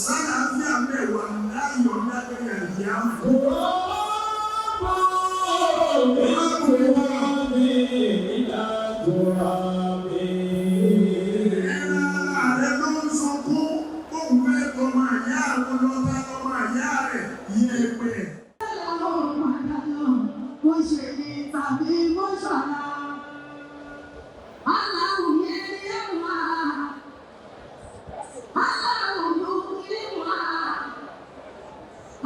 Sálàáfíà mẹ́wàá láyọ̀ lágbẹ̀rẹ̀ àlùkìyámà. Ẹran ara rẹ̀ ló ń sunkún bóun fẹ́ tọmọ àyá àwọn lọ́ba lọ́mọ àyá rẹ̀ yẹ pé. Bó ṣe ní tàbí bó ṣọ̀la. Aláwùyé ni wà. Aláwùyé wà.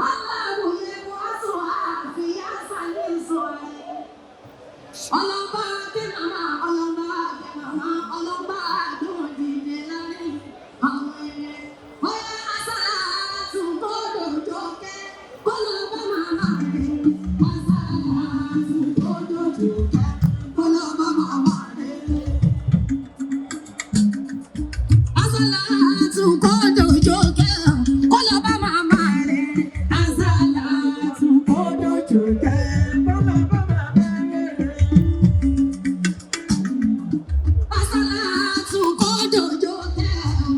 Aláwùyé wà tó àfíà sálẹ̀ sọ ẹ̀. Ọlọ́ba kí màmá, ọlọ́ba kí màmá, ọlọ́ba àdùn dìde láàrin àwọn ẹ̀yẹ. Bóyá àṣà àtúntò dòjò kẹ́, kó lọ bá màmá rẹ̀. Àṣà àtúntò dòjò kẹ́, kó lọ bá màmá rẹ̀. Àṣà àtúntò dòjò kẹ́, kó lọ bá màmá rẹ̀. Àṣà àtúntò dòjò kẹ́, kó lọ bá màmá rẹ̀. Àsàlátù kó dòjò kẹ́,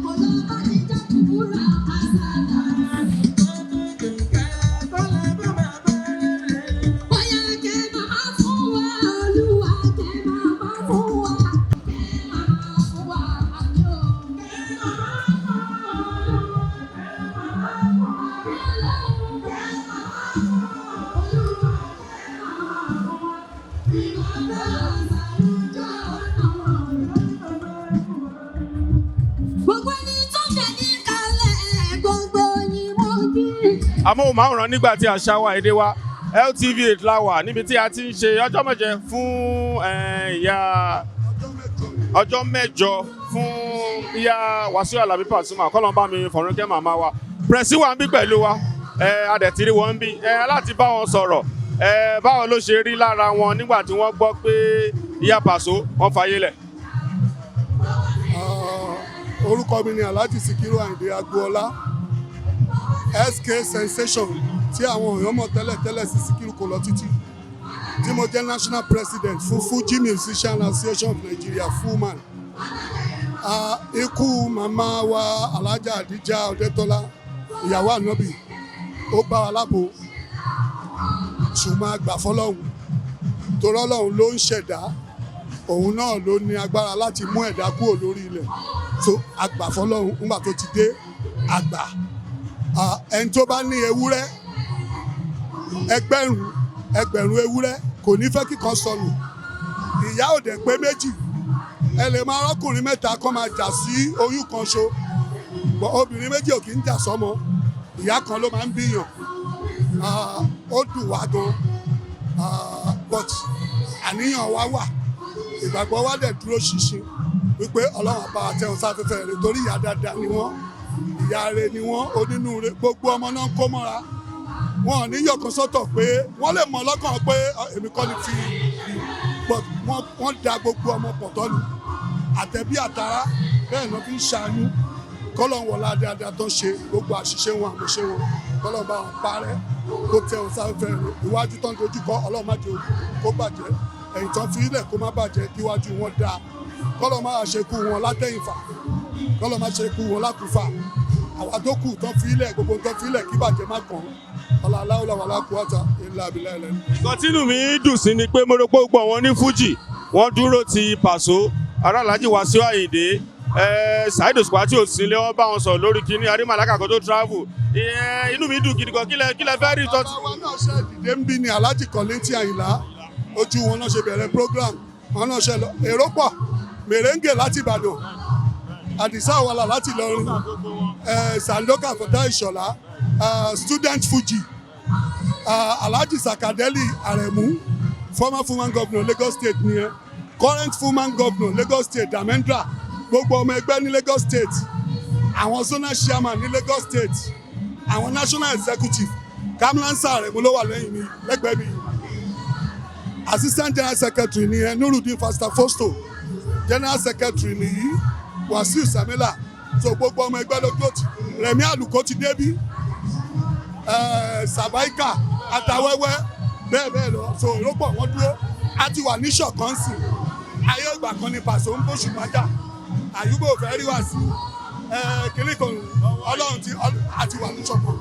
kó lọ bá ní jákúrà. Àsàlátù kó dòjò kẹ́, kó lọ bá màmá rẹ̀. Bóyá kẹ́ máa fún wa, Olúwa kẹ́ máa fún wa. Kẹ́ máa fún wa, àmì o. Kẹ́ máa fún wa, Olúwa, kẹ́ máa fún wa. Ọlọ́run kẹ́ máa fún wa, Olúwa kẹ́ máa fún wa. Ìgbà tó ṣàlùjọ́ náà. Gbogbo ẹni tó fẹ́ ní kalẹ̀, gbogbo yín mo kí. Amóhùnmáwòrán nígbà tí àṣà wa, èdè wa, LTV 8 la wà níbi tí a ti ń ṣe ọjọ́ 8 fún ìyá, ọjọ́ 8 fún ìyá Wàsíù Àlàbí Pasuma. Kọ́lọ́n bá mi fọ̀rún kẹ́ màmá wa. Pressy wà ń bí pẹ̀lú wa, adẹ̀tìrí wọn ń bí láti bá wọn sọ̀rọ̀. Báwo ló ṣe rí lára wọn nígbà tí wọ́n gbọ́ pé ìyá Pàṣọ wọ́n fayé lẹ̀? Ah, orúkọ mi ni Alhaji Sikiru Ayinde Agboola, SK Sensation, tí àwọn èèyàn mọ̀ tẹ́lẹ̀ tẹ́lẹ̀ sí Sikiru kò lọ títí, tí mo jẹ́ national president fún Fuji Musician Association of Nigeria, FUMAN. Ah, ikú màmá wa Alhaja Adija Ọdẹ́tọ́lá, ìyàwó ànábì, ó bá wa lábo, ṣùgbọ́n a gbà fọlọ́hún, torí Ọlọ́run ló ń ṣẹ̀dá, òun náà ló ní agbára láti mú ẹ̀dá kúrò lórí ilẹ̀. So àgbà fọlọ́hún nígbà tó ti dé àgbà. Ah, ẹni tó bá ní ewúrẹ́ ẹgbẹ̀rún ẹgbẹ̀rún ewúrẹ́ kò ní fẹ́ kíkan sọnù. Ìyá ò dẹ̀ pé méjì. Ẹ lè máa rọ́kùnrin mẹ́ta kọ́ máa jà sí oyún kan ṣo, but obìnrin méjì ò kì í jà sọ́mọ. Ìyá kan ló máa ń bíyàn. Ah, ó dùn wá gan. Ah, but àníyàn wa wà, ìgbàgbọ́ wa dẹ̀ dúró ṣinṣin wípé Ọlọ́run bá wa tẹ́ wọn sáfẹ́fẹ́ rẹ̀, torí ìyá dáadáa ni wọ́n, ìyá rẹ̀ ni wọ́n, onínúure. Gbogbo ọmọ náà ń kó mọ́ra wọn ò ní yọ̀kan sọ́tọ̀ pé wọ́n lè mọ̀ lọ́kàn pé èmi kọ́ ni fi, but wọ́n da gbogbo ọmọ pọ̀ tọ́nu, àtẹ̀bí àtàrà, bẹ́ẹ̀ náà fi ń ṣàánú. Kọ́lọ̀ wọlá dáadáa tó ń ṣe, gbogbo àṣìṣe wọn, àmọ̀ṣe wọn, kọ́lọ̀ bá wọn parẹ́, kó tẹ wọn sáfẹ́fẹ́ rẹ̀. Iwájú tó ń dojú kọ, Ọlọ́run má jẹ́ kó bàjẹ́. Ẹ̀yìn tán fi ilẹ̀, kó má bàjẹ́, kíwájú wọn dáa. Kọ́lọ̀ má ṣe kú wọn látẹ̀yìnfà, kọ́lọ̀ má ṣe kú wọn lákùúfà. Àwa tó kù tán fi ilẹ̀, gbogbo tán fi ilẹ̀, kí bàjẹ́ má kàn án. Ọlá aláwọ̀lá wàlá kúwàtà ilà abilà ilẹ̀. Nǹkan tínú mi dùn sí ni pé mo rò pé gbogbo àwọn ní Fuji wọ́n dúró ti Pàṣọ Aráàlájì Wàsíù Àyìndé, Saheed Òṣùpá tí ò sí ilé, wọ́n bá wọn sọ̀rọ̀ lórí kíní arímàlákà kan tó travel. Ìyẹn inú mi dùn gidi gan. Kílẹ̀ fẹ́ rí tọ́tù. Bàbá wa náà ṣe dìde ń bí ni Alhaji Kollington Àyìnlá. Ojú wọn náà ṣe bẹ̀rẹ̀ program wọn náà ṣe lọ. Èrò pọ̀, Mèrèǹgè láti Ìbàdàn, Àdìsá Àwàlà láti Ìlọrin, Sandoka Fọtá Ìṣọ̀lá, Student Fuji, Alhaji Sakadeli Aremu, former Fuman governor Lagos State nìyẹn, current Fuman governor Lagos State Damendra, gbogbo ọmọ ẹgbẹ́ ní Lagos State, àwọn zonal chairman ní Lagos State, àwọn national executive. Kamlansa Aremu ló wà lẹ́yìn mi, lẹ́gbẹ̀ẹ́ mi. Assistant general secretary nìyẹn, Nurudeen Fasta Fosto. General secretary nìyí, Wasiu Samila. So gbogbo ọmọ ẹgbẹ́ lójú òtí. Rẹ̀mí Àlùkò ti débí, Sàbáìkà àtàwẹ́wẹ́, bẹ́ẹ̀ bẹ́ẹ̀ lọ. So èrò pọ̀, wọ́n dúró. A ti wà ní ṣọ̀kan sí. Ayé ìgbà kan ní Pàṣọ ń bóṣù májà, àyùbò fẹ́ rí wá sí. kíní kan. Ọlọ́run ti àti wà ní ṣọ̀kan.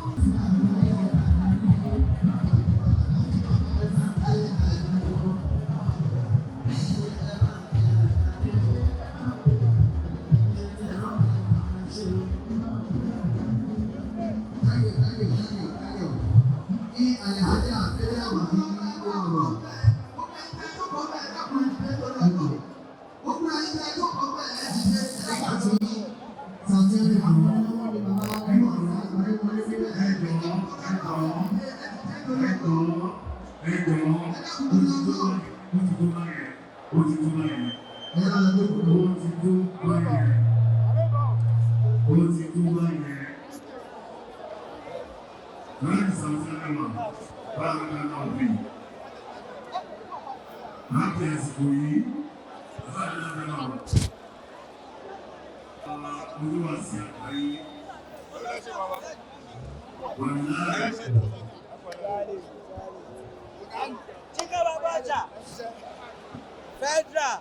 Federal.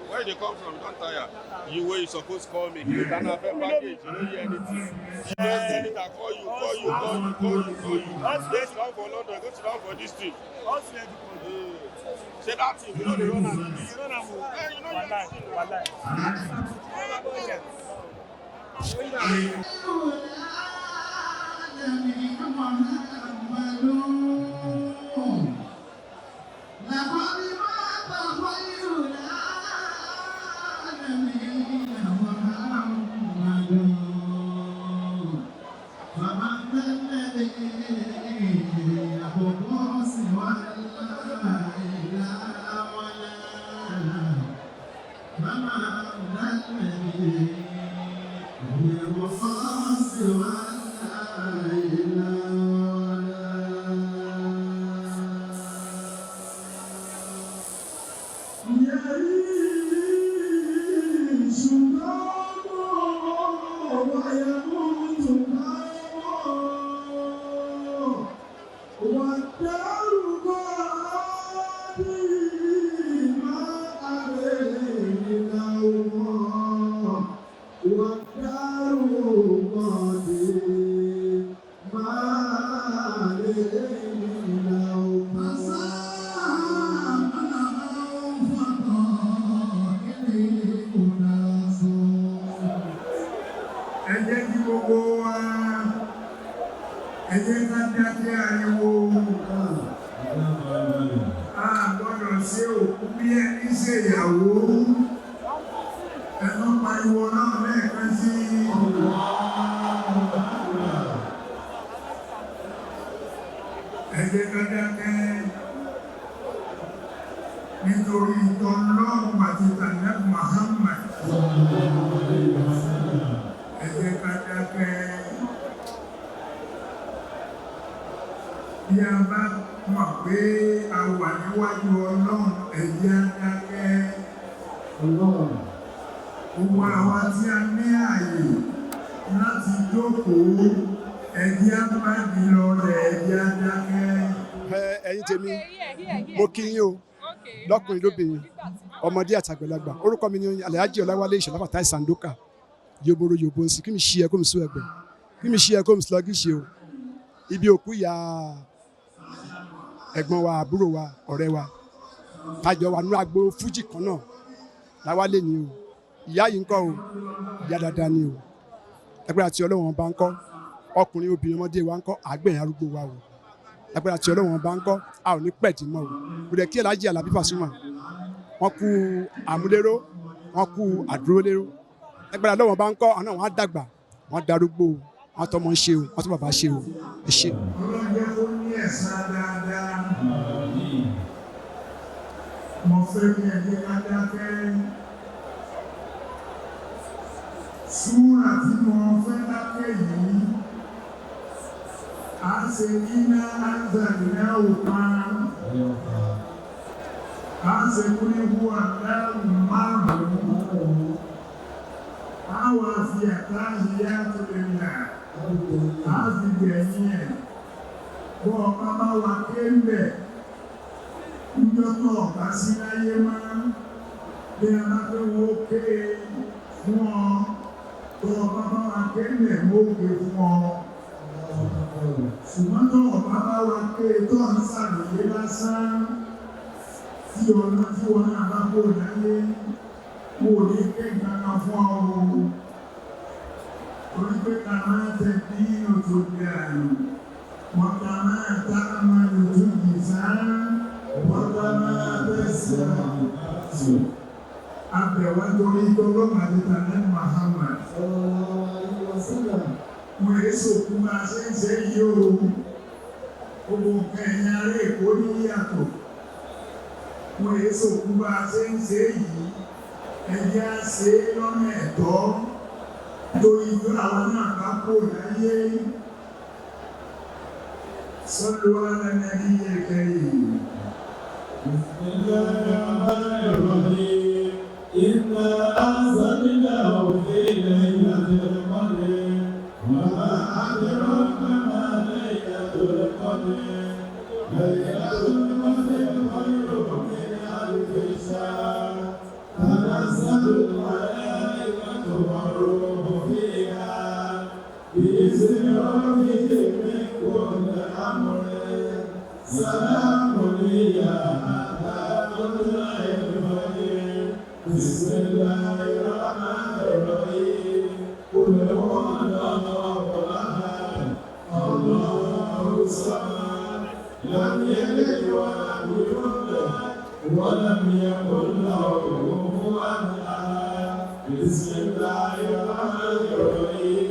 Where you dey come from? You don tire. You wey you suppose call me. You don't have a package. You no hear anything. You just send it and call you, call you, call you, call you, call you. Go sit down for London. Go sit down for this thing. Say that thing. You no dey run am. You run am o. Eh, you no hear anything. Ẹ jẹ́ kí gbogbo wa, ẹ jẹ́ ká dákẹ́ ariwo. A gbọ́dọ̀ ṣe òkú bí ẹni ṣe ìyàwó. Ẹ má pariwo náà lẹ́ẹ̀kan sí i. Ẹ jẹ́ ká dákẹ́ nítorí tọlọ́run àti tànàbí Muhammad. Ẹ jẹ́ ká dákẹ́. Bí a bá mọ̀ pé a wà níwájú Ọlọ́run, ẹ jẹ́ á dákẹ́. Gbogbo àwa tí a ní ààyè láti jókòó, ẹ jẹ́ á pàdé lọlẹ̀, ẹ jẹ́ á dákẹ́. Ẹ̀yin tèmi, mo kí yín o, lọ́kùnrin lóbìnrin, ọmọdé àtàgbàlagbà. Orúkọ mi ni Alhaji Ọláwálé Ìṣọ̀lá Fatai Sandoka yoboro yobo nsì. Kí mi ṣí ẹ kó mi sún ẹgbẹ, kí mi ṣí ẹ kó mi sún lọ́gì ṣe o. Ibi òkú ìyá ẹ̀gbọ́n wa, àbúrò wa, ọ̀rẹ́ wa, tájọ wà nínú agbo fújì kan náà láwálé ni o. Ìyá yìí ń kọ́ o, ìyá dáadáa ni o. Ẹgbẹ́ àti Ọlọ́wọ́n bá ń kọ́, ọkùnrin, obìnrin, ọmọdé wa ń kọ́, àgbẹ̀yìn arúgbó wa o. Ẹgbẹ́ àti Ọlọ́wọ́n bá ń kọ́, a ò ní pẹ̀dí mọ́ o. Kò dẹ̀ kí Alhaji Alabi Pasuma, wọ́n kú àmúléró, wọ́n kú àdúróléró. Ẹgbẹ́ Ọlọ́wọ́n bá ń kọ́, àwọn náà wọ́n á dàgbà, wọ́n á darúgbó o, wọ́n á tọmọ ń ṣe o, wọ́n á tọ́ bàbá ṣe o. Ẹ ṣe. Ọlọ́run jẹ́ kó ní ẹ̀san dáadáa. Mo fẹ́ kí ẹ jẹ́ ká dákẹ́. Súrà tí mo fẹ́ dákẹ́ yìí, a ṣe iná anzalná òkan, a ṣe kúrìbù àdáhùn márùn-ún, a wà fi àtàhìyá tó lè là, a fi gbẹ̀yìn ẹ̀. Bọ́ ọba bá wa ké ń bẹ̀, níjọ́ tó ọba sí láyé mọ́, Bí a bá fẹ́ wo ké fún ọ, tó o bá bá wa ké lẹ̀ wó ké fún ọ. Ṣùgbọ́n tó o bá bá wa ké tó ń ṣàlùyé lásán, tí ọ̀nà tí wọn náà bá kó láyé, wò ní ké kankan fún ọ o. Torí pé ká máa tẹ bí òtò bí àrùn, wọ́n ká máa tá a máa lò tó yìí sáá, wọ́n ká máa tẹ̀sán abẹ̀wá torí tọ́lọ́mà àti tànẹ́ Muhammad. Wọ́n èé sòkú máa ṣe ń ṣe yìí o. Gbogbo nǹkan ẹ̀yìn ará Èkó ní yàtọ̀. Wọ́n èé sòkú máa ṣe ń ṣe yìí. Ẹ̀jẹ̀ á ṣe é lọ́nà ẹ̀tọ́. Torí pé àwọn náà bá kó láyé. Sọ́dọ̀ wa lẹ́nu ẹni yẹ kẹ́yìn. بسم الله الرحمن الرحيم إنا أنزلناه في ليلة القدر وما أدراك ما ليلة القدر ليلة القدر خير من ألف شهر تنزل الملائكة والروح فيها بإذن ربهم من كل أمر سلام هي حتى مطلع الفجر. بسم الله الرحمن الرحيم قل هو الله أحد الله الصمد لم يلد ولم يولد ولم يكن له كفوا أحد. بسم الله الرحمن الرحيم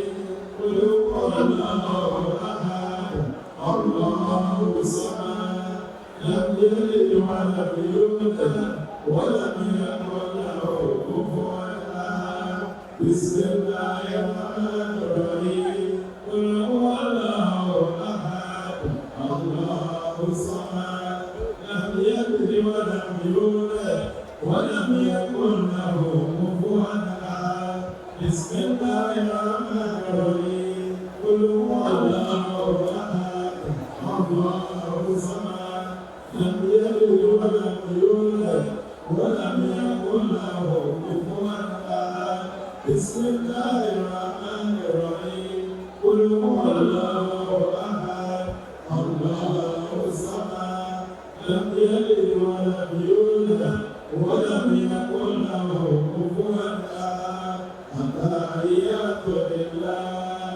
قل هو الله أحد الله الصمد لم يلد ولم يولد ولم يكن له كفوا أحد. بسم الله الرحمن الرحيم قل هو الله أحد الله الصمد لم يلد ولم يولد ولم يكن له كفوا أحد. بسم الله الرحمن الرحيم قل هو الله أحد الله الصمد لم يلد ولم يولد ولم يكن له كفوا أحد. بسم الله الرحمن الرحيم قل هو الله أحد الله الصمد لم يلد ولم يولد ولم يكن له كفوا أحد. التحيات لله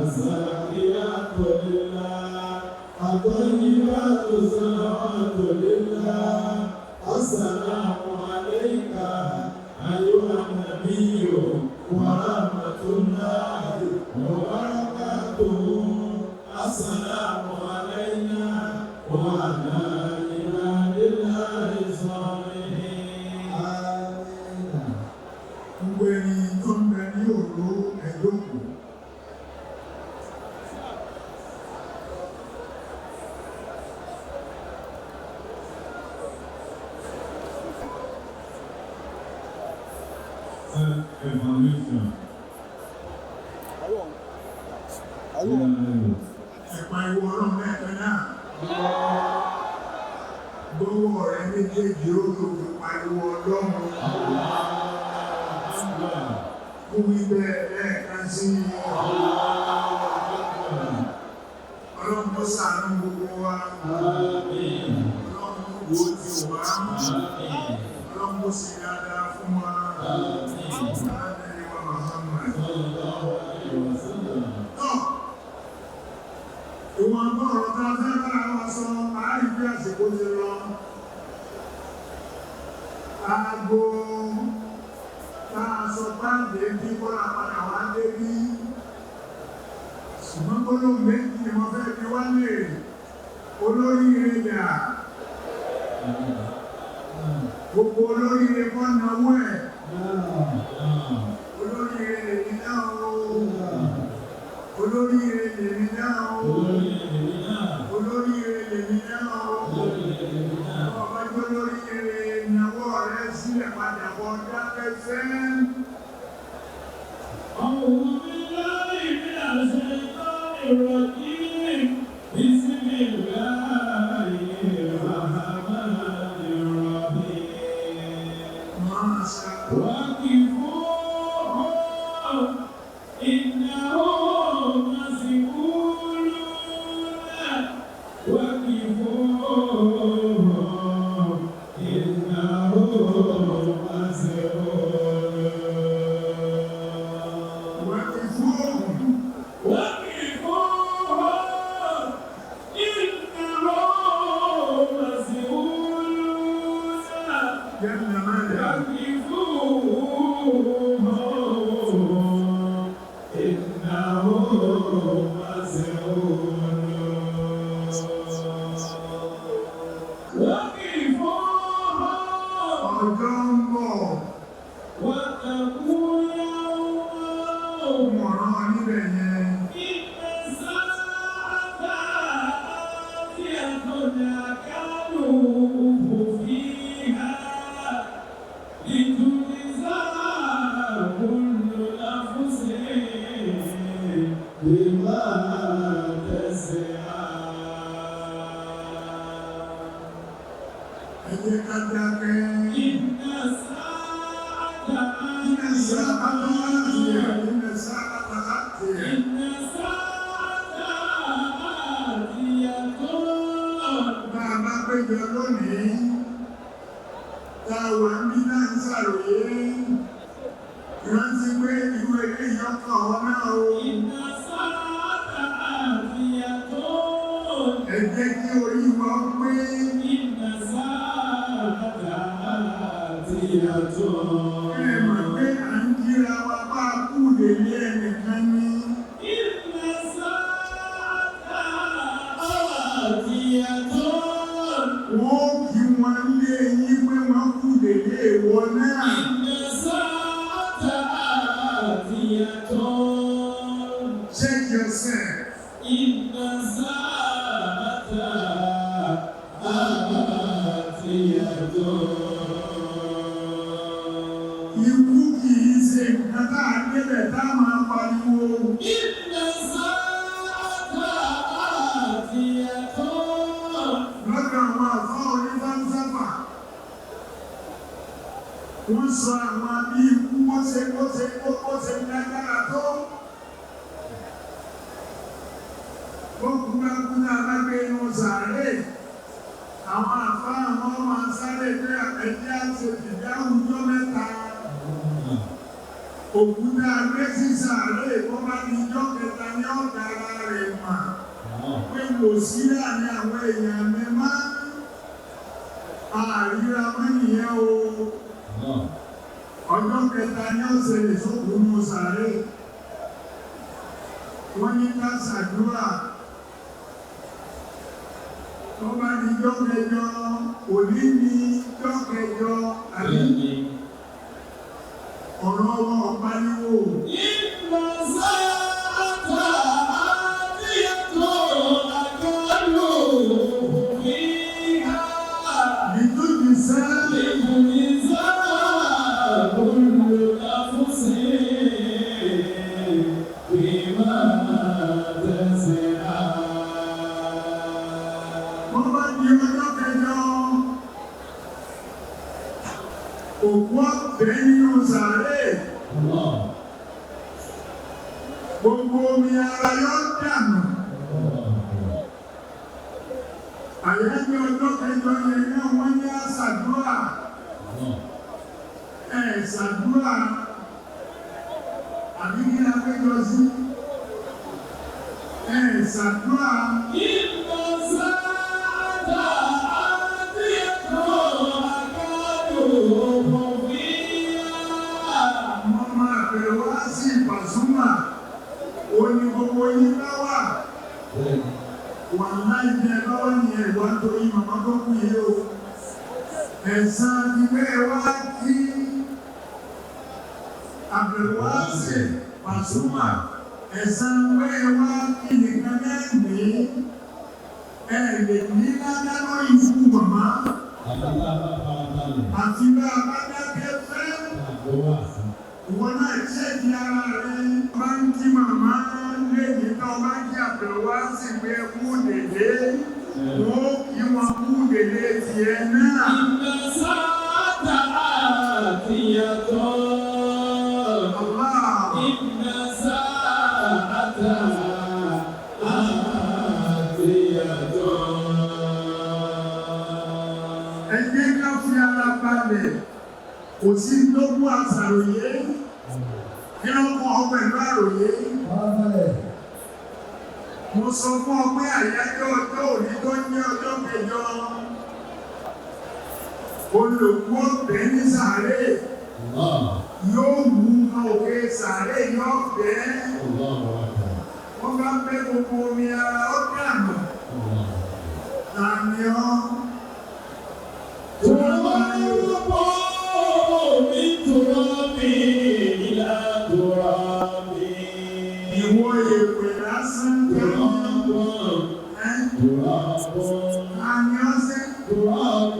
الزاكيات لله الطيبات الصلوات لله السلام عليك أيها النبي ورحمة الله وبركاته. السلام علينا وعلى عباد الله الصالحين. Gbogbo ẹni tó ń bẹ ní òru ẹ̀dókù. Self-evaluation. Ẹ̀pà ìwọ ọlọ́run lẹ́ẹ̀kan náà. Gbọ́wọ́ rẹ méjèèjì ó lò fi pariwo ọlọ́run. Fún wíbẹ̀ lẹ́ẹ̀kan sí i. Ọlọ́run kó ṣàánú gbogbo wa. Ọlọ́run kó wò ó ti wá. Ọlọ́run kó ṣe dáadáa fún wa. Ànábì wa Muhammad. Tọ́, ìwọ̀n ọ̀rọ̀ tá a fẹ́ bára wa sọ, àárín bí àsìkò ti lọ. Aago tá a sọ páàdé bí kọ́ra padà wá débí. Ṣùgbọ́n gbólóhùn méjì ni mo fẹ́ fi wá lè olóríire dà. Gbogbo olóríire kọ́ náwó ẹ̀. Olóríire lèmi náà o. Olóríire lèmi náà o. Olóríire lèmi náà o. Ọba jẹ́ olóríire náwó rẹ sílẹ̀ padà bọ̀ dákẹ́ fẹ́. أعوذ بالله من الشيطان الرجيم. بسم الله الرحمن الرحيم. Máa Masha Allah. وقفوهم إنهم مسؤولون وقفوهم إنهم مسؤولون وقفوهم وقفوهم إنهم مسؤولون جل مالا. وقفوهم إنهم مسؤولون وقفوهم Ọjọ́ ń bọ̀, واتقوا يوما mọ̀ràn níbẹ̀ yẹn. إن الساعة آتية أكاد أخفيها لتجزى كل نفس بما تسعى. Ẹ jẹ́ ká dákẹ́. إن الساعة Iná sáà آتية láti iná sáà láti. إن الساعة آتية Bá a bá péjọ lónìí, tá a wà ń bí náà ń ṣàròyé. Rántí pé irú eléyìí ọkàn ọ náà o. إن الساعة آتية Ẹ jẹ́ kí orí wa ó pé. إن الساعة آتية Ẹ mọ̀ pé à ń kíra wa bá a kú délé ẹnìkan ní. إن الساعة آتية Wọ́n ó kí wọn lé yín pé wọ́n kú délé ìwọ náà. إن الساعة آتية Check yourself. إن الساعة آتية Ikú kì í ṣe nǹkan tá a débẹ̀ tá a máa pariwo. إن الساعة آتية Lọ́dọ̀ àwọn àfọ́ onífáńsáfà. Wọ́n sọ àwọn bí ikú bó ṣe bó ṣe bó ṣe lágbára tó. Bókú bá kú náà bá gbé inú sàárè. Àwọn àfá àwọn máa sáré pé ẹjẹ́ àti ìdí àwùjọ mẹ́ta. Òkúta gbé sí sàárè bó bá ní ijọ́ kẹta ní ọ̀dà ara rẹ̀ mà. Pé wò sí láàrin àwọn èèyàn mi má. Àríra mọ́ nìyẹn o. Ọjọ́ kẹta ní ọ̀sẹ̀ lè sókun nù sàárè. Wọ́n ní ká ṣàdúrà. Tó bá di ijọ́ kẹjọ, òní ní ijọ́ kẹjọ àbí ọ̀rọ̀ wọn ò pariwo. إن الساعة آتية أكاد أخفيها Ìtúbi sẹ́ لتجزى كل نفس بما تسعى. wọ́n bá di ọjọ́ kẹjọ. Òkú ọ̀bẹ nínú sàárè. الله Gbogbo omi ara yóò dànù. Àyájọ́ ọjọ́ kẹjọ yẹn náà wọ́n ní àṣàdúrà. Ẹ ṣàdúrà. Àbí kí la péjọ sí? Ẹ ṣàdúrà. إن الساعة آتية أكاد أخفيها Wọ́n máa bẹ̀rẹ̀ wá sí Pasuma. Ó ní gbogbo yín bá wà. Wà láì jẹ lọ́wọ́ ní ẹ̀wà torí màmá tó kú yìí o. Ẹ̀san ti bẹ́ẹ̀ wá kí Abdulwasi Pasuma. Ẹ̀san bẹ́ẹ̀ wá kí nìkan náà ní ẹ̀ lè ní ládá lórí ikú màmá. Àti bá a bá dákẹ́ fẹ́. Ìwọ náà ṣẹ́ẹ̀kì ara rẹ̀. Bá ń kí màmá lẹ́yìn tó bá ń kí Abdulwasi pé kú dèdè. Wọ́n ó kí wọn kú dèdè tiẹ̀ náà. إن الساعة آتية. Allah. إن الساعة آتية. Ẹ jẹ́ ká fi ara balẹ̀, kò sí lógún àṣàròyé. Kí ló kàn ọ́ pẹ̀lú àròyé? Mo sọ fún ọ pé àyájọ́ ọjọ́ òní tó ń jẹ́ ọjọ́ kẹjọ. Olùkú ọ̀bẹ ní sàárè Allah. yóò wú òkè sàárè yóò bẹ́. Allahu Akbar. Wọ́n bá bẹ́ gbogbo omi ara ó dànù. Allah. Tàmí ọ́. تراب من تراب إلى تراب. Ìwọ èpè lásán تراب. ẹ́ تراب. tàmí ọ́ sẹ́. تراب.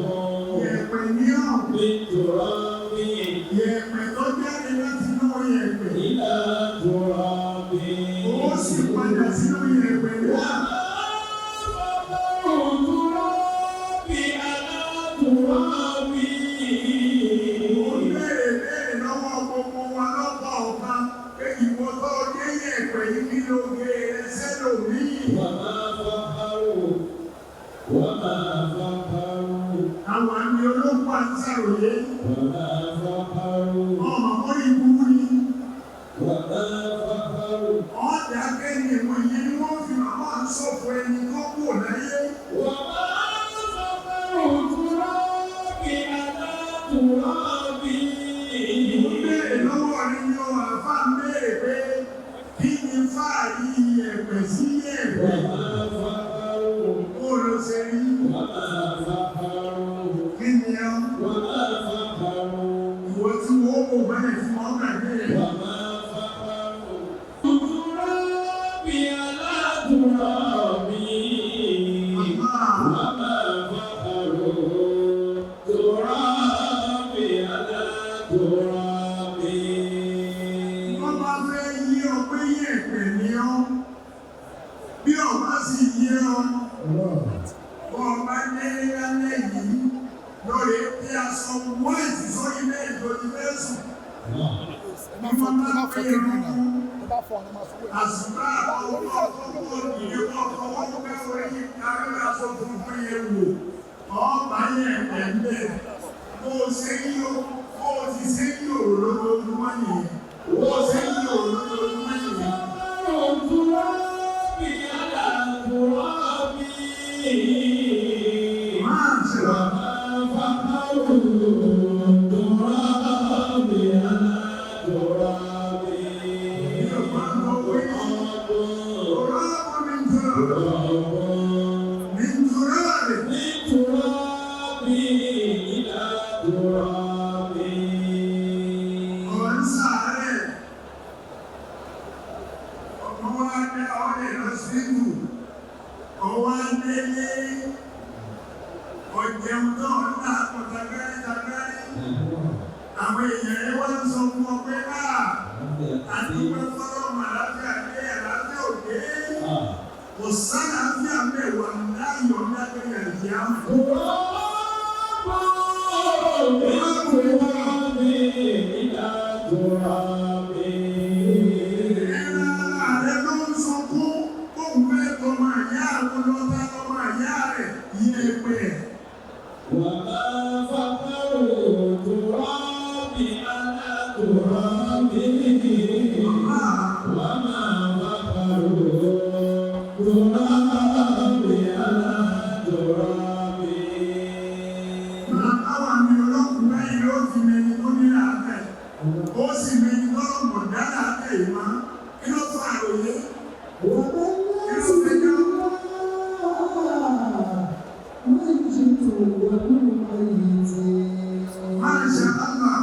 Yẹ̀pẹ̀ ní ọ̀. من تراب Yẹ̀pẹ̀ tó jáde láti inú yẹ̀pẹ̀. إلى تراب. Ó sì padà sínú yẹ̀pẹ̀ náà. Ó béèrè béèrè lọ́wọ́ gbogbo wa lọ́pọ̀ ọ̀kan pé ìwọ tó dé yẹ̀pẹ̀ yìí kí ló gé e sẹ́lòmíì. Àwọn àmì olóńgbò à ń ṣàròyé. Ọmọ kọ́ ìburú ni. Ọ̀dà kẹ́ni ìwọ̀n yẹn ni wọ́n fi màmá ń ṣòfò ẹni tó kù láyé. Mo béèrè lọ́wọ́ rẹ ni o àfa ń béèrè pé kí ni fáàrí yẹ̀pẹ̀ sí yẹ̀pẹ̀? Ó ló ṣe rí. Kí ni ọ́? Ìwọ tí wọ́n kò bẹ́ẹ̀ fún ọ gbàgbé rẹ̀. Àmà wọ́n bá fẹ́ yí ọ pé yẹ̀pẹ̀ ni ọ́. Bí ọba sì yé ọ, bọ́ ọba dé lálẹ́ yìí lórí bí aṣọ wáìtì sórí bẹ́ẹ̀ tó ti fẹ́ sùn. Ẹ má fọ ẹ má fọ kébù náà. Ẹ bá fọ ọ̀nà máa fọwọ́ ẹ̀. Àsùbá ọwọ́ ọkọ̀ ìdílé ọkọ̀ ọgbẹ́ orí kárí aṣọ funfun yẹn wò. Ọba yẹn pẹ̀lẹ́. Bó o ṣe ń yọ, bó o ti ṣe ń yòrò lójoojúmọ́ nìyẹn. Bó o ṣe ń yòrò lójoojúmọ́ nìyẹn. Máa ń ṣe lọ. Ìjọba ń lọ wí. Ọ̀rọ̀ mi ń tura. Mi ń tura rẹ̀. Ọ̀ ń sáré. Ọmọ wa dá ọ̀rẹ́ lọ síbù. Ọwọ́ délé. Ọ̀jẹun náà ń ta kọ̀tàgárí tagárí. Àwọn èèyàn rẹ̀ wá ń sọ fún ọ pé náà àdúgbò fọlọ́mù àlàáfíà dé àlàáfíà òde. Kò sálàáfíà mẹ́wàá láyọ̀ lágbẹ̀rẹ̀ àjíá. Ẹran ara rẹ̀ ló ń sunkún kóun fẹ́ tọmọ ìyá àwọn lọ́tà lọ́mọ ìyá rẹ̀ yẹ̀pẹ̀. Bàbá mi olókùn báyìí ló fi mẹni tó ní làákẹ́. Ó sì mẹni tọ́lọ̀mọ̀ dá làákẹ́ yìí mọ́. Kí ló fa àròyé? Kí ló fi jọ́? Máa ṣe àlá.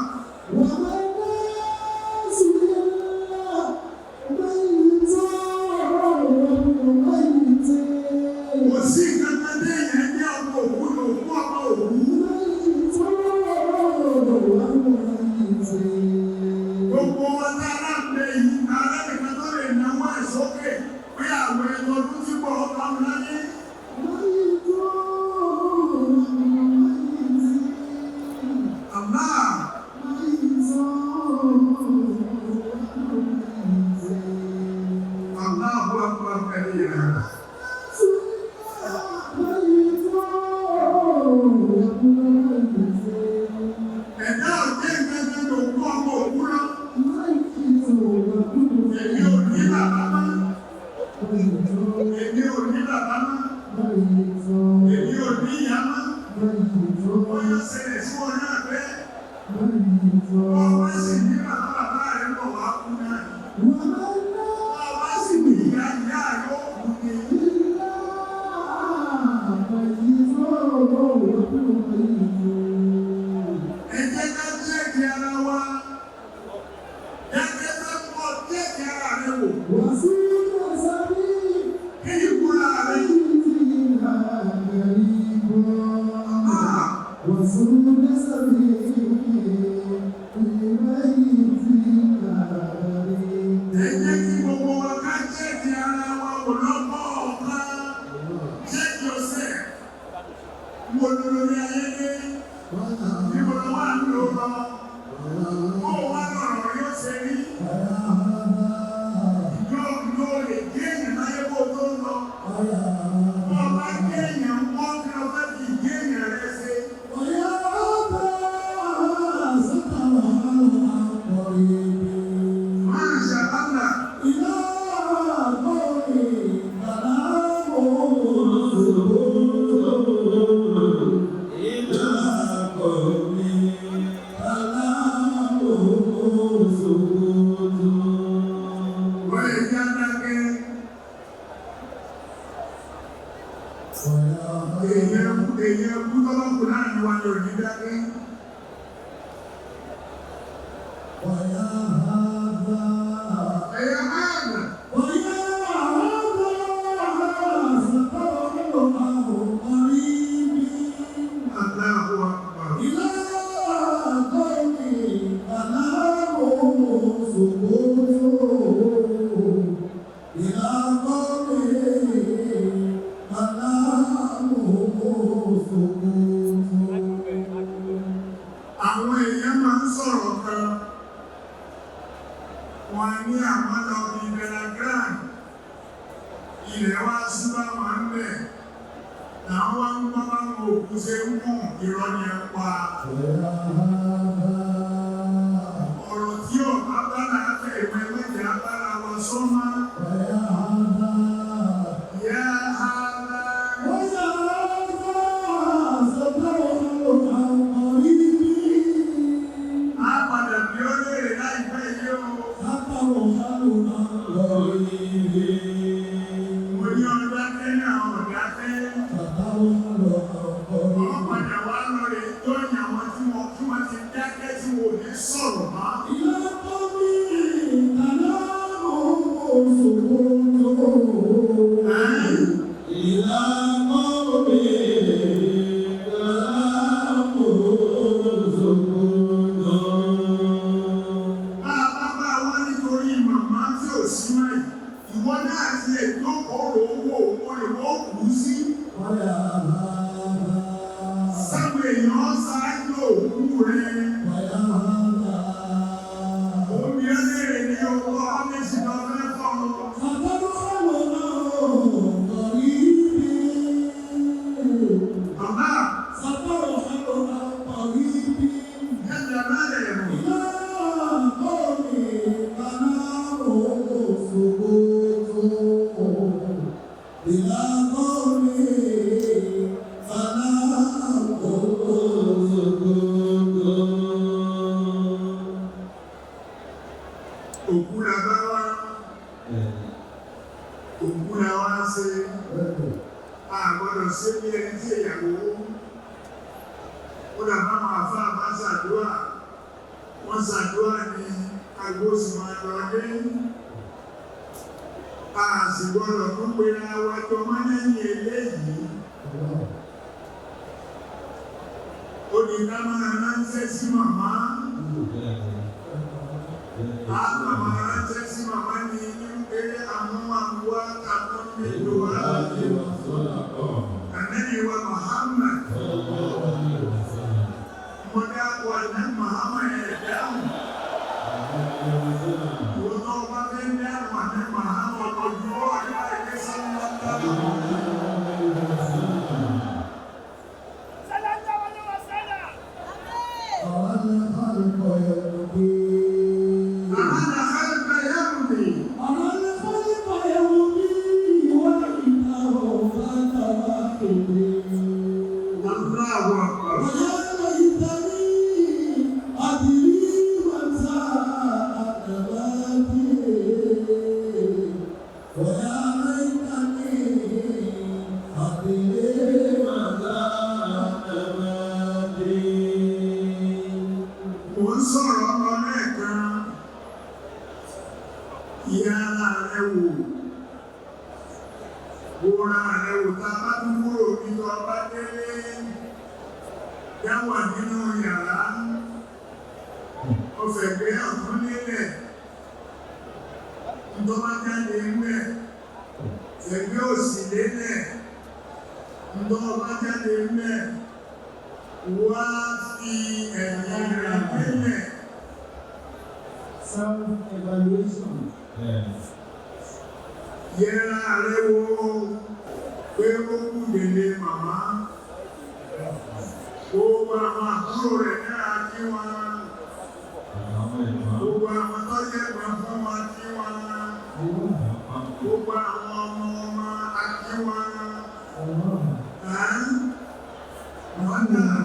كبيرا. Ẹ̀dá òjé ìgbẹ́gbẹ́ ló kú ọmọ òkú lọ. Èmi ò ní bàbá mọ́. Èmi ò ní bàbá mọ́. Èmi ò ní ìyá mọ́. Ó yọ ṣẹlẹ̀ sí wọn náà bẹ́ẹ̀. Wọ́n wá sì ní bàbá bàbá rẹ̀ bọ̀ wá kú náà. Wọ́n wá sì ní ìyá ìyá rẹ̀ ó kú ni. Ẹ jẹ́ ká jẹ́kì ara wa. Jẹ́kẹ́ fẹ́ pọ̀ jẹ́kì ara rẹ̀ wò. Kí ìkúra rẹ̀? Ah! Ẹ jẹ́ kí gbogbo wa ká jẹ́kì ara wa wò lọ́pọ̀ ọ̀kan. Check yourself. Mo lò lórí ayé dé. Níbo ló wà ń lò lọ? Bó o wá lọ̀rọ̀ yóò ṣe rí? Yóò lò lè gé èèyàn láyé kó o tó lọ. Bó o bá gé èèyàn mọ́ kí o fẹ́ fi gé èèyàn rẹ ṣe. Máa ṣàlàlà. Ó lè jẹ́ adágẹ́. Èèyàn kú tọ́lọ́kù láàrin wa ni ò ní dákẹ́. Ẹ̀yà máa nà. Allahu Akbar. Àwọn èèyàn máa ń sọ̀rọ̀ kan. Wọ́n ní àwọn lọ bí Belagrad. Ilẹ̀ wá súbá wọn ń bẹ̀. Làwọn wá ń gbọ́ báwọn òkú ṣe ń mú irọ́ ni ẹ pa. Ọ̀rọ̀ tí ọ̀bá bá láàfẹ́ ìwé méjì abára wa sọ́mọ́. Yá ara. Á padà bí ó léèrè láìpẹ́ yìí o. Mo ní ọjà kẹ́yìn àwọn ọ̀dà kẹ́. Wọ́n padà wá lọ rè jọ́yìn àwọn tí wọ́n ti dákẹ́ tí wọ́n ò ní sọ̀rọ̀ mọ́. Bá a bá bá wá nítorí màmá tí ò sí mọ́ yìí, ìwọ náà ti lè jókòó rò ó wò ó lè wọ́n kú sí. Sáwọn èèyàn ṣáájú òkú rẹ̀. Omi ẹlẹ́rìí ní owó ọ́fíìsì lọ fẹ́ fọ́ ọ. Bàbá yẹ́nà lálẹ́ ẹ̀rù. Òkú la bá wá, òkú la wá ṣe. A gbọ́dọ̀ ṣe bí ẹni tí ìyàwó. Ó dà bá máa fà bá ṣàdúrà. Wọ́n ṣàdúrà ní agbó sì máa lọ dé. A sì gbọ́dọ̀ tún pera wa jọ mọ́ lẹ́yìn eléyìí. Ó ní ká máa ránṣẹ́ sí màmá. A kà máa ránṣẹ́ sí màmá ní ní pé àmúhàmúwá tàbí nílò wá. Ànábì wa Muhammad. Mo dákọ̀ àná Muhammad ẹ̀ dáhùn. Ìwọ tó bá fẹ́ dáhùn àná Muhammad ọjọ́ àdúrà ìgbésà. Ìyá ara rẹ wò, wòra rẹ wò tá a bá tún kúrò bí tó a bá délé, dáwà nínú yàrá, ọ̀fẹ̀gbẹ́ ọ̀tún lélẹ̀, ntọ́ bá jáde ńbẹ̀, fẹ̀gbẹ́ òsì lélẹ̀, ntọ́ bá jáde ńbẹ̀, wá fi ẹ̀yìn rẹ̀ lélẹ̀. Self-evaluation. Yẹra rẹ wo pé ó kú délé màmá. Gbogbo àwọn àbúrò rẹ̀ náà kí wọn. Gbogbo àwọn tó yẹ̀gbọ́n fún wọn kí wọn. Gbogbo àwọn ọmọ ọmọ akí wọn. Wọ́n náà.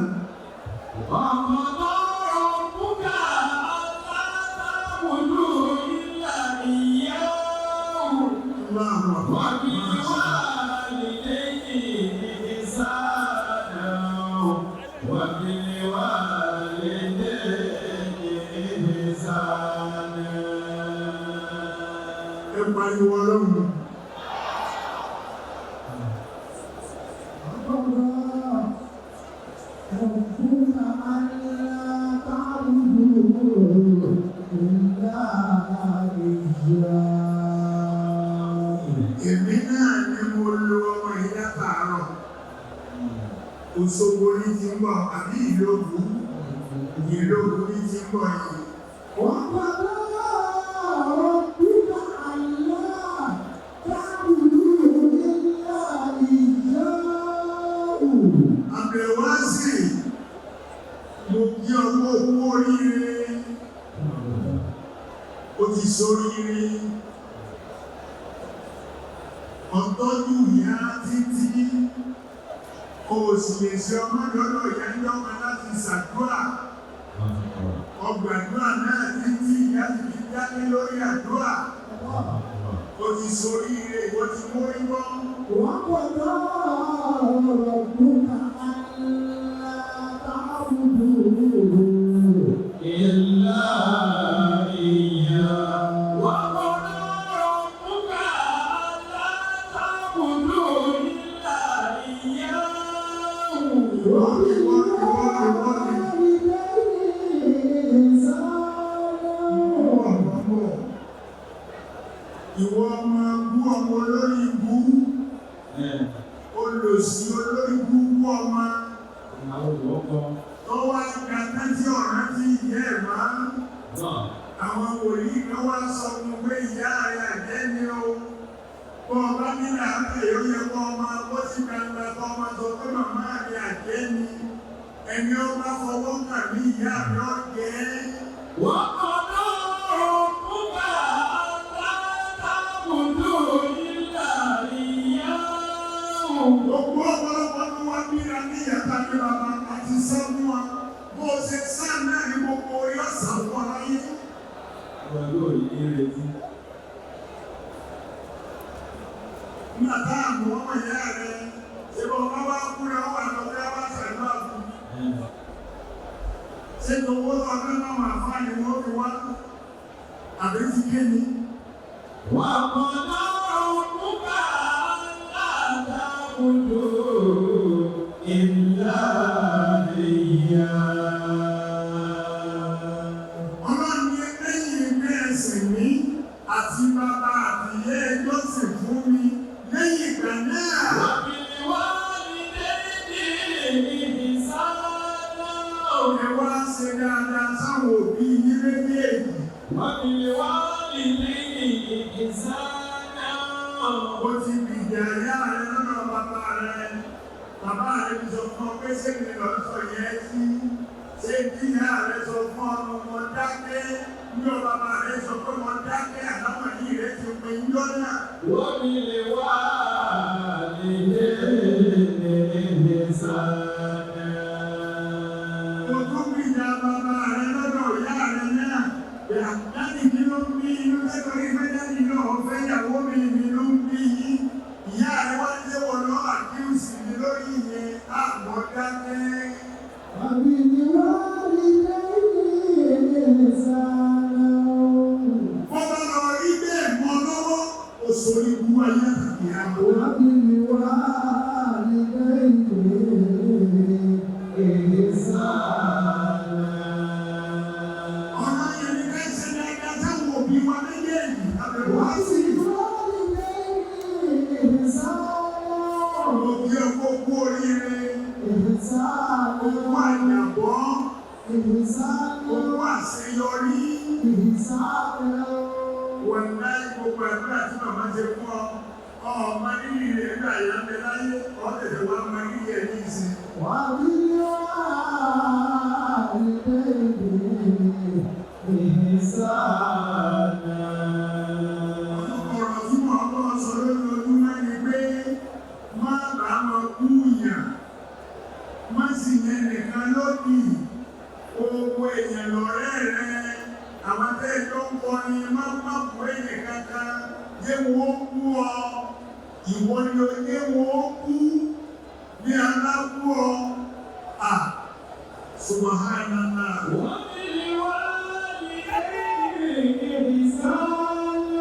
وقضى ربك ألا تعبدوا إلا إياه وبالوالدين إحسانا وبالوالدين إحسانا. Ẹ pariwo Ọlọ́run. ربك ألا تعبدوا إلا إياه. Èmi náà ni mo lo ọmọ yìí látàárọ̀. Òṣogbo ní ti ń bọ̀ àbí Ìlóbù. Ìlóbù ní ti ń bọ̀ yìí. وقضى ربك ألا تعبدوا إلا إياه. Àbẹ̀wásì, mo kí ọmọ òkú oríire. Ó ti sóríire. Ọ̀tọ́jú ìyá títí. O sì lè ṣe ọmọ lọ́dọ̀ ìyá ń dọ́gba láti ṣàdúrà. Ọgbàdúrà náà títí ìyá ti fi dání lórí àdúrà. Ó ti sóríire, ìwọ ti mórí bọ́. وقضى ربك ألا تعبدوا إلا إياه. وقضى ربك ألا تعبدوا إلا إياه. Ìwọ ìwọ ìwọ ìwọ وبالوالدين إحسانا. Ìwọ ọmọ bú ọmọ olórí ibú, olòṣì olórí bú ọmọ tó wá ga tẹ́tí ọ̀rán tí ìyá ẹ̀ máa ń. Àwọn wòlíì kan wá sọ fún pé ìyá rẹ̀ àjẹ́ ni o. Bọ́ ọba nílà ápè ó yẹ kó ọmọ bó sí gbangba kó ọmọ sọ pé màmá rẹ̀ àjẹ́ ni. Ẹni ó bá fọwọ́ kàn mí ìyá mi ó jẹ́. وقضى ربك ألا تعبدوا إلا إياه. Gbogbo ọ̀pọ̀lọpọ̀ ní wọ́n bíra ní ìyàtà ní bàbá àti sọ fún wa. Bó o ṣe sá náà ní gbogbo orí ọ̀sán fún ọ láyé. Nígbà tá a mọ̀ ọmọ ìyá rẹ̀, ṣé bọ́ ọba wá kú náà wà lọ bí wọ́n ṣàdúrà fún un. Ṣé owó ọdún náà wà fún àyè wọ́n fi wá? Àbí ti ké ni? وقضى ربك ألا تعبدوا إلا إياه. Ọlọ́run ní lẹ́yìn ìgbé ẹ̀sìn mi àti bàbá àti ìyá ẹjọ́ sì fún mi lẹ́yìn ìgbà náà. وبالوالدين إحسانا. Ẹ wá ṣe dáadáa sáwọn òbí yín méjèèjì. وبالوالدين إحسانا. Ó ti gbìjà ìyá rẹ lọ́dọ̀ bàbá rẹ. Bàbá rẹ ti sọ fún ọ pé ṣé mi lọ sọ yẹn sí? Ṣé bí ìyá rẹ sọ fún ọ ní mo dákẹ́? Ní ọ bàbá rẹ sọ pé mo dákẹ́ àlámọ̀ yìí rẹ ti pin yọ́ náà. وبالوالدين إحسانا. Mo tún gbìjà bàbá rẹ lọ́dọ̀ ìyá rẹ náà. Dáàdì kí ló ń bí inú lẹ́tọ̀rí pé dáàdì náà fẹ́ ìyàwó mi mi ló ń bí yín. Ìyá rẹ wá ń léwọ̀ lọ́ àkíyèsí mi lórí ìyẹn àmọ́ dákẹ́. وبالوالدين إحسانا. Wọ́n bá lọ rí bẹ́ẹ̀. ibú ayé àtàkì àbò. Ọ̀rọ̀ yẹn ni ká ṣe dáadáa sáwọn òbí wa méjèèjì àbẹ̀wò á sí. Òbí ọkọ̀ kú oríire, owó àyàbọ̀, owó àṣeyọrí. Wọ̀n láì gbogbo àdúrà tí màmá ṣe fún ọ, ọmọ rírì rẹ̀ nígbà yà ń bẹ láyé, ọ̀tẹ̀tẹ̀ wá mọ rírì ẹ̀ ní ìsìn. Ọ̀rọ̀ tí mo bọ́ sọ lójoojúmọ́ ni pé má bàá mọ kú yàn, má sì yẹn nìkan lódì, gbogbo èèyàn lọ̀rẹ́ rẹ, àwọn tẹ́jọ́ ń kọrin má má kú èèyàn kankan, yé wo kú ọ, ìwọ ni o yé wo kú, bí alákú ọ, à, subhanallah.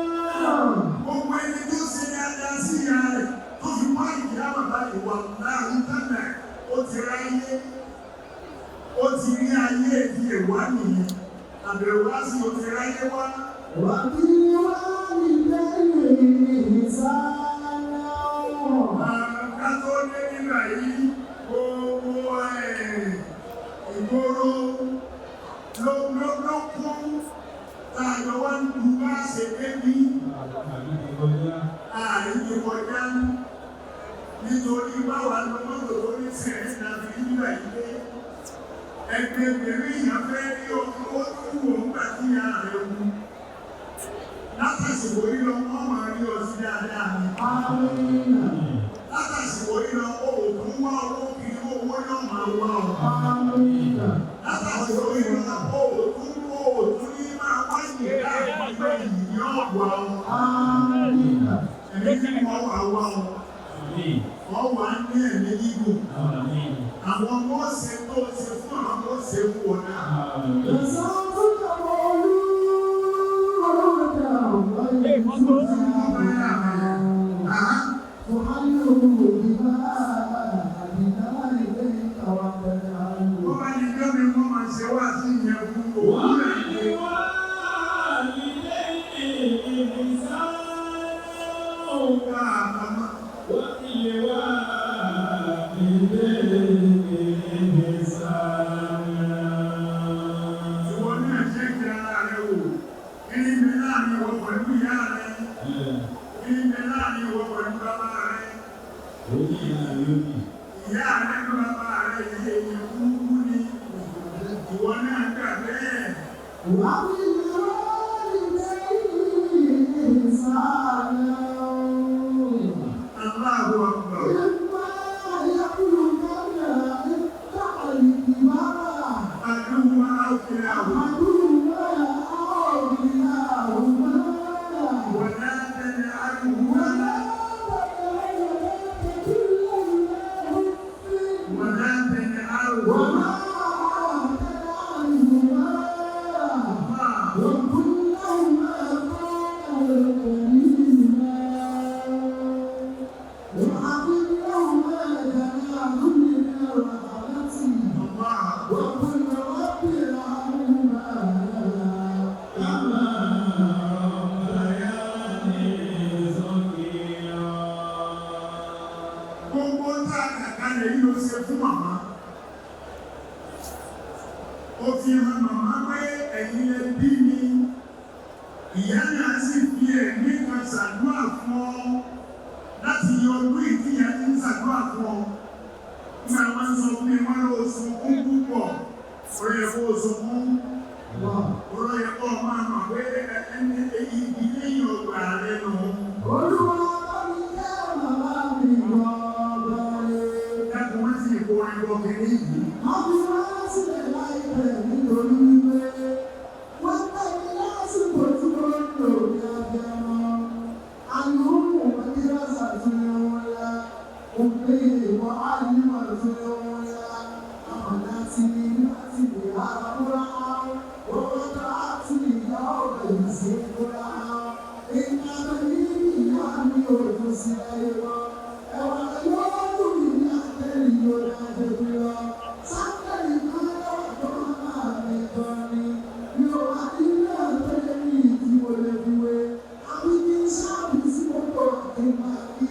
Gbogbo ẹni tó ṣe dáadáa sí ìyá rẹ̀ tó fi wá ìyá bàbá ìwà láàrin tánà ó ti ráyé ó ti rí ayé ìdí ẹ̀wá nìyẹn àbẹ̀wò á sì ó ti ráyé wá. Ká tó dé nígbà yìí gbogbo ẹ̀ ìgboro ló ló ló kún tá a jọ wá ń du bá ṣe débi ààrin ti kọjá nítorí báwa lọ mọ́tò tó ní sẹ̀rẹ̀ náà fi nígbà yìí dé ẹgbẹ́ obìnrin èèyàn fẹ́ rí ọkọ̀ ó tún wò ń gbà tí ìyá rẹ̀ wù látàsìkò yìí lọ wọ́n máa rí ọ sí dáadáa ni látàsìkò yìí lọ ó tún wá owó kiri owó náà máa wá ọ látàsìkò yìí lọ ó tún ó tún ní máa wáyé káàkiri yìí yóò wá ọ ẹ̀mí tí wọ́n wà wá ọ wọ́n wà ní ẹ̀mí gígùn àwọn ọmọ ṣe tó ṣe fún àwọn ọmọ ṣe fún wọn náà. Wọ́n bá ní gbẹ́mi wọ́n máa ṣe wá sí ìyẹn fún òkú rẹ̀ ní. Ọ̀gá àmàmà. Ìwọ náà ṣe kí ara rẹ wò. Kí ni mi láàrin ìwọ pẹ̀lú ìyá rẹ? Kí ni mi láàrin ìwọ pẹ̀lú bàbá rẹ? Ìyá rẹ ló bàbá rẹ yìí èèyàn kúkú ni. Ìwọ náà gbà bẹ́ẹ̀. Allahu Akbar. Àdúgbò àwòkìláwò. Wọ̀lá tẹ̀lé àdúgbò. Wọ̀lá tẹ̀lé àrùn. Gbogbo tá a kà kalẹ̀ yìí ló ṣe fún màmá. Ó fi hàn màmá pé ẹ̀yin lẹ bí mi. Ìyá náà sì fi ẹ̀mí kan ṣàdúrà fún ọ láti yọ ọdún ìdíyà tí ń ṣàdúrà fún ọ. Nígbà wọn sọ fún mi wọ́n lọ sunkún púpọ̀. Ó yẹ kó o sunkún. Ó yẹ kó o máa mọ̀ pé ẹni ìdílé yìí ọgbà rẹ nù. Dákun wọ́n sì kó orin bọ́ kiri yìí. Thank you. mi ò tún sí láyé mọ́. Ẹ̀wà yóò dùn mí ní àtẹ̀lì yóò dájú bí lọ. Sáńtẹ̀lì kan lọ́wọ́ tó máa mi gan ni. Mi ò wá nílé ọ̀tọ́ lé ní ìdí mo lè fi wé. Àbí kí n ṣáàbì sí gbogbo kí n máa kí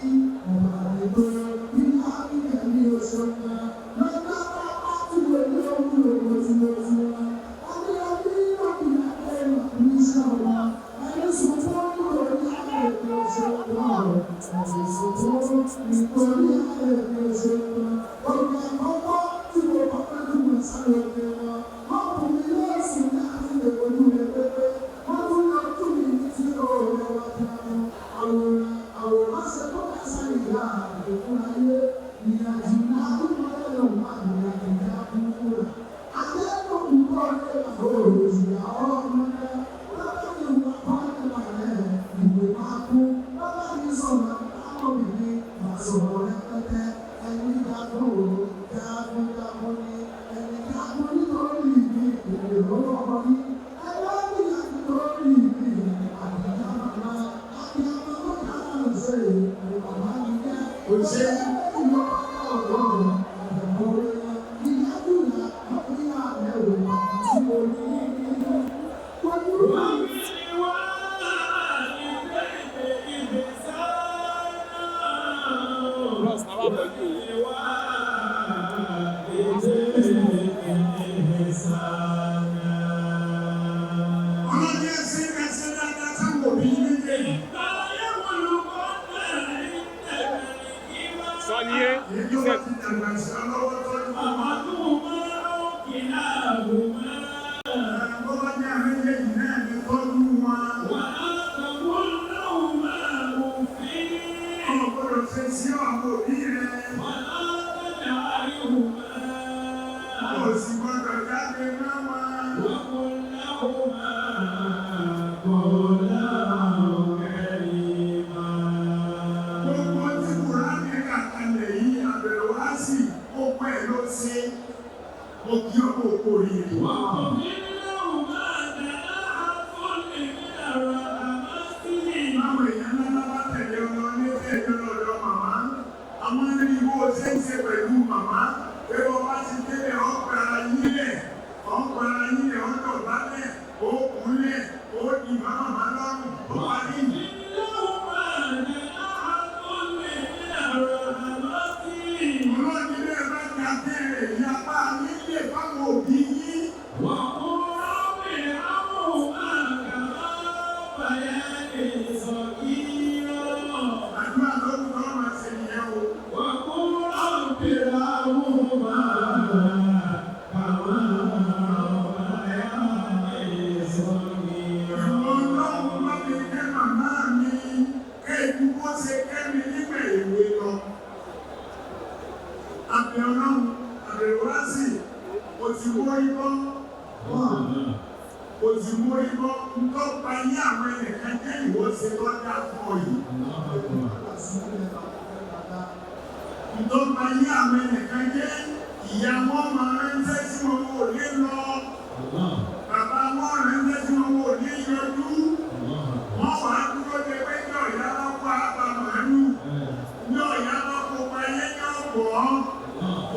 ọ̀bà mi tó. Bí àbí ẹ̀mí oṣù kan. Lọ́jọ́ bá bá tí mo ní òwúrò mo ti lọ sí wọn. Àbí àbí lóbi àtẹ̀lù ní iṣẹ́ wọn. Ẹni sunkún nítorí àìlèkè oṣù kan. Ẹni sunkún nítorí àìlèkè oṣù kan. Òkè àkọ́kọ́ tí mo kọ́kọ́ dùn sáré omi wọn. Wọ́n kù mí lẹ́sìn láti lè wojú rẹ̀ pépé. Wọ́n tún lọ tún mi ní tí òòrè wa dànù. Àwòrán àwòrán ṣe tó kásá ìyá àdókòó ayé. Ìyàjú náà ló máa ń lọ wà ní àgbẹ̀dá kúkúrà. Adé-òkú ọ̀rẹ́ bàbá òròjì àwọn ọmọ náà. Bàbá mi wà kọ́ni bàrẹ̀ ìwé máa kú. Bàbá mi sọ̀rọ̀ àwọn obìnrin máa sọ̀rọ̀ rẹpẹtẹ. Ẹni dákun ò dákun dákun ni. Ẹni dákun nítorí mi ìwé lọ́wọ́ ọmọ mi. Ẹgbẹ́ mi yà nítorí mi àdìyá màmá. Àdìyá màmá dáhùn ṣe ìwé màmá mi jẹ́. Òṣèré ìlú ọ̀dọ́ Ọlọ́dún ẹsẹ̀ ẹsẹ̀ dáadáa sáwọn òbí méjèèjì. Sọ́ni Èyí tó bá ti dàgbà sí ọlọ́wọ́ tọ́jú wọn. Bó bá jẹ́ àwọn méjèèjì náà ní tọ́jú wọn. Ọmọ gbọ́dọ̀ ṣe sí àwọn òbí rẹ̀. Kò sì gbọ́dọ̀ jáde mọ́ wọn. Gbogbo tí Kùránì kà kalẹ̀ yìí, àbẹ̀wò wá sí gbogbo ẹ̀ ló ṣe. Mo kí ó kò kò rí i. Báwo èèyàn ńlá bá tẹ̀lé ọlọ ní tẹ̀lé lọ́dọ̀ màmá? Àwọn ẹni bó o ṣe ń ṣe pẹ̀lú màmá. Pé wọ́n bá ti délé ọ̀pẹ̀ ara yílẹ̀, ọ̀pẹ̀ ara yílẹ̀, ọ̀dọ̀ bálẹ̀, ó kúnlẹ̀, ó di màmá màmá lọ́rùn, ó parí. Ọlọ́run ilé ẹ̀ bá ti abẹ́rẹ́ ìyapa nílé fáwọn òbí yín. Àdúrà ló ń tọ́ máa ṣe nìyẹn o. Ìwọ Ọlọ́run bá mi kẹ́ màmá mi, kéèkú bó ṣe kẹ́ mi nígbà èwe lọ. Àbẹ̀ Ọlọ́run, àbẹ̀ wá sí, o ti mórí bọ́, o ti mórí bọ́, ńkọ́ pa yí àwọn ẹnìkan jẹ́ ìwọ ṣe lọ́jà fún ọ yìí. Ńkọ́ pa yí àwọn ẹnìkan jẹ́ ìyá wọn máa ránṣẹ́ sí wọn ò lè lọ. Bàbá wọn ránṣẹ́ sí wọn ò ní yọjú. Wọ́n wà á dúró de pé ní ọ̀yá lọ́kọ̀ àbá màálù. Ní ọ̀yá lọ́kọ̀ ayé ní ọ̀pọ̀.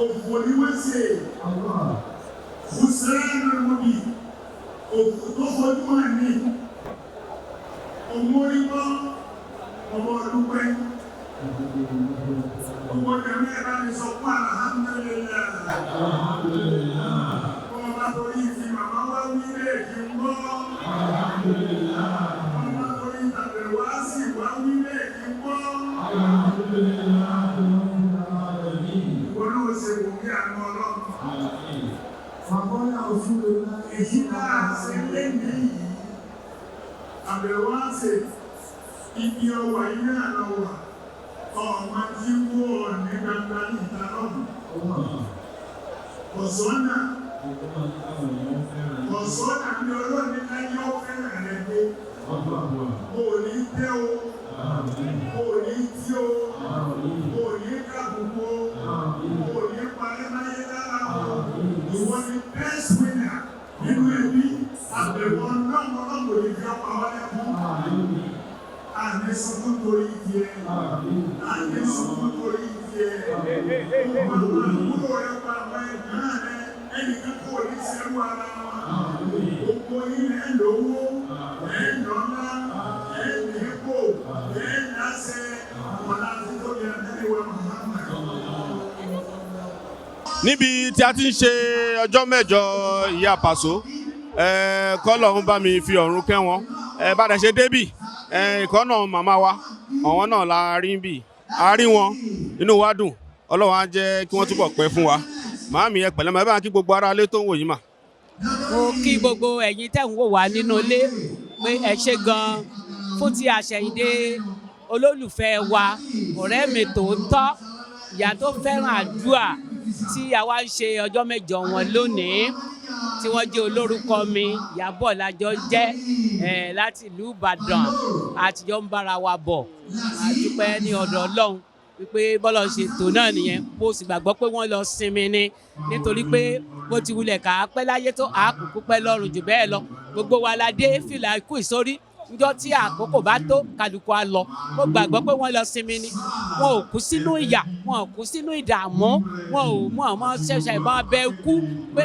Òfò ni wọ́n ṣe. Fùsẹ́rẹ́ ló mú mi. Òfò tó fojú hàn ní. Òmóríbọ́ ọmọ ọdúnpẹ́. Gbogbo jẹ̀mí ẹ̀ bá mi sọ fún alhamdulillah. Ọmọ bá torí ìfi màmá wá wí bẹ́ẹ̀ kí n gbọ́. Ọmọ bá torí ìtàbẹ̀ wá sí wá wí bẹ́ẹ̀ kí n gbọ́. Ìwọ náà ṣe wò kí àánú Ọlọ́run. Èyí náà ṣe léyìí yìí. Àbẹ̀wò á ṣe ibi ọwà yìí náà lọ wà. Ọmọ tí wó ọ ní gbangba ní ìta lọ́hùn. Ọ̀sọ́nà ọ̀sọ́nà ní ọlọ́ọ̀ni láyé ó fẹ́ràn rẹ dé. O ò ní tẹ́ o, o ò ní tí o, o ò ní kàbùkù o, o ò ní parẹ́ láyé lára o. Ìwọ ni best winner nínú ẹbí. Àbẹ̀wò ọlọ́run ọlọ́run ò ní fi ọpa wálé fún. Àní sunkún torí tiẹ̀. Àní sunkún torí tiẹ̀. Gbogbo àwọn àbúrò rẹ pa àwọn ẹ̀gbọ́n rẹ ẹnìkan kò ní sẹ́rù ara wọn. Gbogbo yín ẹ̀ lówó, ẹ̀ lọ́lá, ẹ̀ nípò, ẹ̀ láṣẹ, ọ̀la títóbi àdéhùn Muhammad. Níbi tí a ti ń ṣe ọjọ́ mẹ́jọ ìyá Pàṣọ, kọ́lọ̀ ń bá mi fi ọ̀run kẹ́ wọn. Bá dẹ̀ ṣe débì, ìkọ́ náà màmá wa, àwọn náà la rí ń bì, a rí wọn, inú wa dùn. Ọlọ́run á jẹ́ kí wọ́n túbọ̀ pẹ́ fún wa. Màámi, ẹ pẹ̀lẹ́, màá bá kí gbogbo ará ilé tó ń wò yín mà. Mo kí gbogbo ẹ̀yin tẹ́ ń wò wá nínú ilé pé ẹ ṣé gan-an fún ti àṣẹ̀yìndé olólùfẹ́ wa, ọ̀rẹ́ mi tòótọ́, ìyá tó fẹ́ràn àdúrà tí àwa ń ṣe ọjọ́ mẹ́jọ wọn lónìí, tí wọ́n jẹ́ olórúkọ mi, Ìyábọ̀ lájọ jẹ́ ẹ̀ láti ìlú Ìbàdàn, àtijọ́ ń bára wa bọ̀. A dúpẹ́ ní ọ̀dọ̀ Ọlọ́run wípé bọ́lá ṣe tò náà nìyẹn. Mo sì gbàgbọ́ pé wọ́n lọ sinmi ni, nítorí pé bó ti wulẹ̀ ká pẹ́ láyé tó, àákùkù pẹ́ lọ́run jù bẹ́ẹ̀ lọ. Gbogbo wa la dé fìlà ikú ìsórí. Níjọ́ tí àkókò bá tó, kálukú á lọ. Mo gbàgbọ́ pé wọ́n lọ sinmi ni. Wọn ò kú sínú ìyà, wọn ò kú sínú ìdààmú, wọn ò mú àwọn ṣẹ̀ṣẹ̀ máa bẹ ikú pé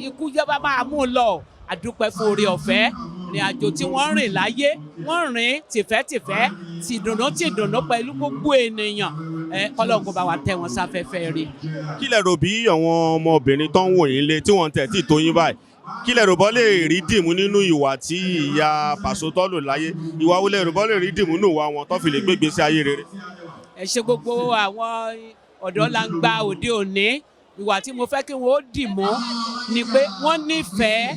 ikú yọba máa mú un lọ. Àdúpẹ́ fún oore ọ̀fẹ́ ìrìn àjò tí wọ́n rìn láyé. Wọ́n rìn tìfẹ́tìfẹ́, tìdùnnú tìdùnnú pẹ̀lú gbogbo ènìyàn. Ẹ kọ́lọ́n kó bá wa tẹ́ wọn sáfẹ́fẹ́ rí. Kí lẹ rò bí àwọn ọmọbìnrin tó ń wò yín lé tí wọ́n tẹ̀ tí tó yín báyìí, kí lẹ rò bọ́ lè rí dìmú nínú ìwà tí ìyá Pàṣọ tó lò láyé? Ìwà wo lẹ rò bọ́ lè rí dìmú nínú ìwà wọn tó fi lè gbégbé sí ayé rere? Ẹ ṣe, gbogbo àwọn ọ̀dọ́ la ń gba òde òní, ìwà tí mo fẹ́ kí wọ́n ó dì mú ni pé wọ́n nífẹ̀ẹ́,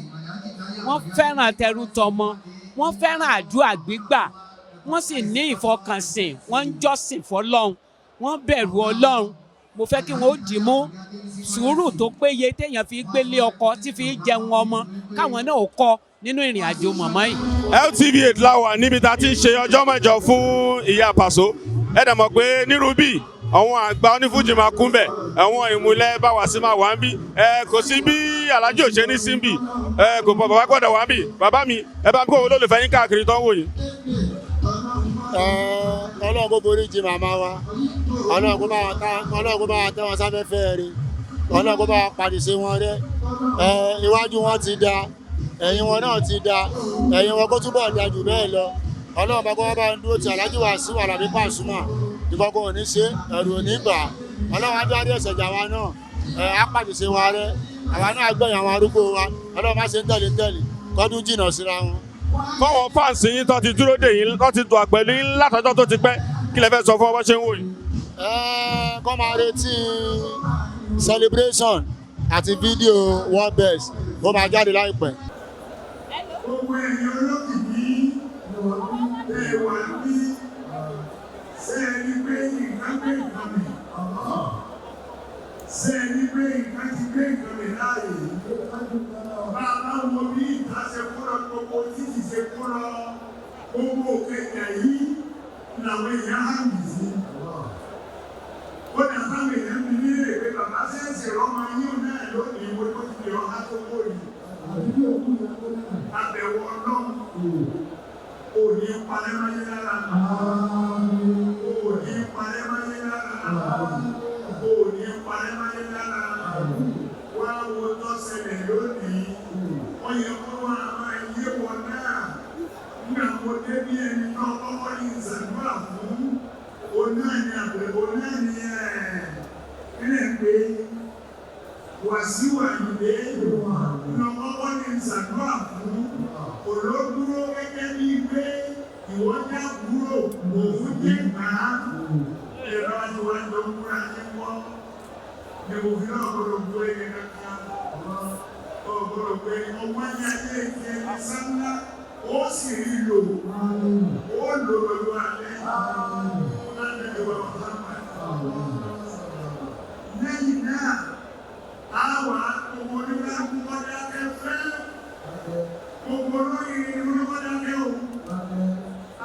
wọ́n fẹ́ràn tẹrú tọmọ, wọ́n fẹ́ràn àdúrà gbígbà, wọ́n sì ní ìfọkànsìn, wọ́n ń jọ́sìn fọlọ́run, wọ́n bẹ̀rù Ọlọ́run. Mo fẹ́ kí wọ́n ó dì mú sùúrù tó péye téèyàn fi gbélé ọkọ tí fi jẹun ọmọ, káwọn náà ó kọ́ nínú ìrìn àjò mọ̀mọ́ yìí. LTV 8 la wà níbi tá a ti ń ṣe ọjọ́ mẹ́jọ fún ìyá Pàṣọ. Ẹ dẹ̀ mọ̀ pé nírú bí àwọn àgbà onífújì máa kún bẹ̀, àwọn ìmùlẹ̀ bá wà sí máa wà ń bí. Ẹ kò sí bí alájò ṣe ní sí bí ẹ kò bọ̀, bàbá gbọ́dọ̀ wà ń bì. Bàbá mi, ẹ bá ń kó olólùfẹ́ yín káàkiri tó ń wò yín. Ọlọ́run kó forí jì màmá wa, Ọlọ́run kó bá wa tẹ́ wọn sáfẹ́fẹ́ rẹ̀, Ọlọ́run kó bá wa pàdé wọn rẹ́. Iwájú wọn ti da, ẹ̀yìn wọn náà ti da, ẹ̀yìn wọn kó túbọ̀ da jù bẹ́ẹ̀ lọ. Ọlọ́run bá kó wọn bá ń dúró ti Alhaji Wasiu Alabi Pasuma. Ìkọ̀kọ̀ ò ní ṣe, ẹ̀rù ò ní bà. Ọlọ́run á dúró ẹ̀sẹ̀ jà wa náà, ẹ̀ á pàdé wa rẹ́. Àwa náà gbẹ̀yìn àwọn arúgbó wa. Ọlọ́run má ṣe ń tẹ̀lé tẹ̀lé kọ́dún jìnnà síra wọn. Fọwọ́n fans yín tó ti dúró dè yín, tó ti dùn pẹ̀lú yín látọjọ́ tó ti pẹ́, kí lẹ fẹ́ sọ fún ọ bá ṣe ń wò yìí? Kọ́ máa retí celebration àti fídíò World Best, ó máa jáde láìpẹ́. Gbogbo èèyàn olókìkí ẹ wà ní ṣé ẹ ní pé nǹkan gbé nǹkan mi, ṣé ẹ ní pé nǹkan ti gbé nǹkan mi láàyè? Bá a bá wo bí ìta ṣe kó lọ, gbogbo títì ṣe kó lọ, gbogbo òkè ìjà yìí làwọn èèyàn hàn mí sí. Ó dà táwọn èèyàn mi ní èrè pé bàbá ṣẹ̀ṣẹ̀ rọ́mọ yín náà lónìí, wo ló ti lè ọ̀há tó kó yìí. Àbẹ̀wò Ọlọ́run ò ní parẹ́ máyé lára, ò ní parẹ́ máyé lára, ò ní parẹ́ máyé lára. Wá wo tó ṣẹlẹ̀ lónìí, wọ́n yẹ kó wá máa yé wọn náà. Nígbà mo dé bí ẹni náà kọ́kọ́ ní ìṣàdúrà fún òun náà ní àbẹ̀wò náà ní ẹ̀ kílẹ̀ pé Wàsíù Àyìndé lọ́kọ́kọ́ ní ìṣàdúrà fún olódúró gẹ́gẹ́ bíi pé ìwọ já kúrò, òun jẹ́ gbà á. Ẹ̀rọ àtiwájú múra ní wọ́n ní mo fi náà gbọ́dọ̀ gbọ́ ẹni kankan, ọ̀gbọ́dọ̀ gbọ́ ẹni ọgbọ́n ní ayé ti ẹni sáńlá, ó sì rí lò, ó lò pẹ̀lú alẹ́ láti ìwà ọ̀hánà. Lẹ́yìn náà, a wà gbogbo oníkálukú kọjá kẹfẹ́, gbogbo olóyè oníkọjá kẹ o.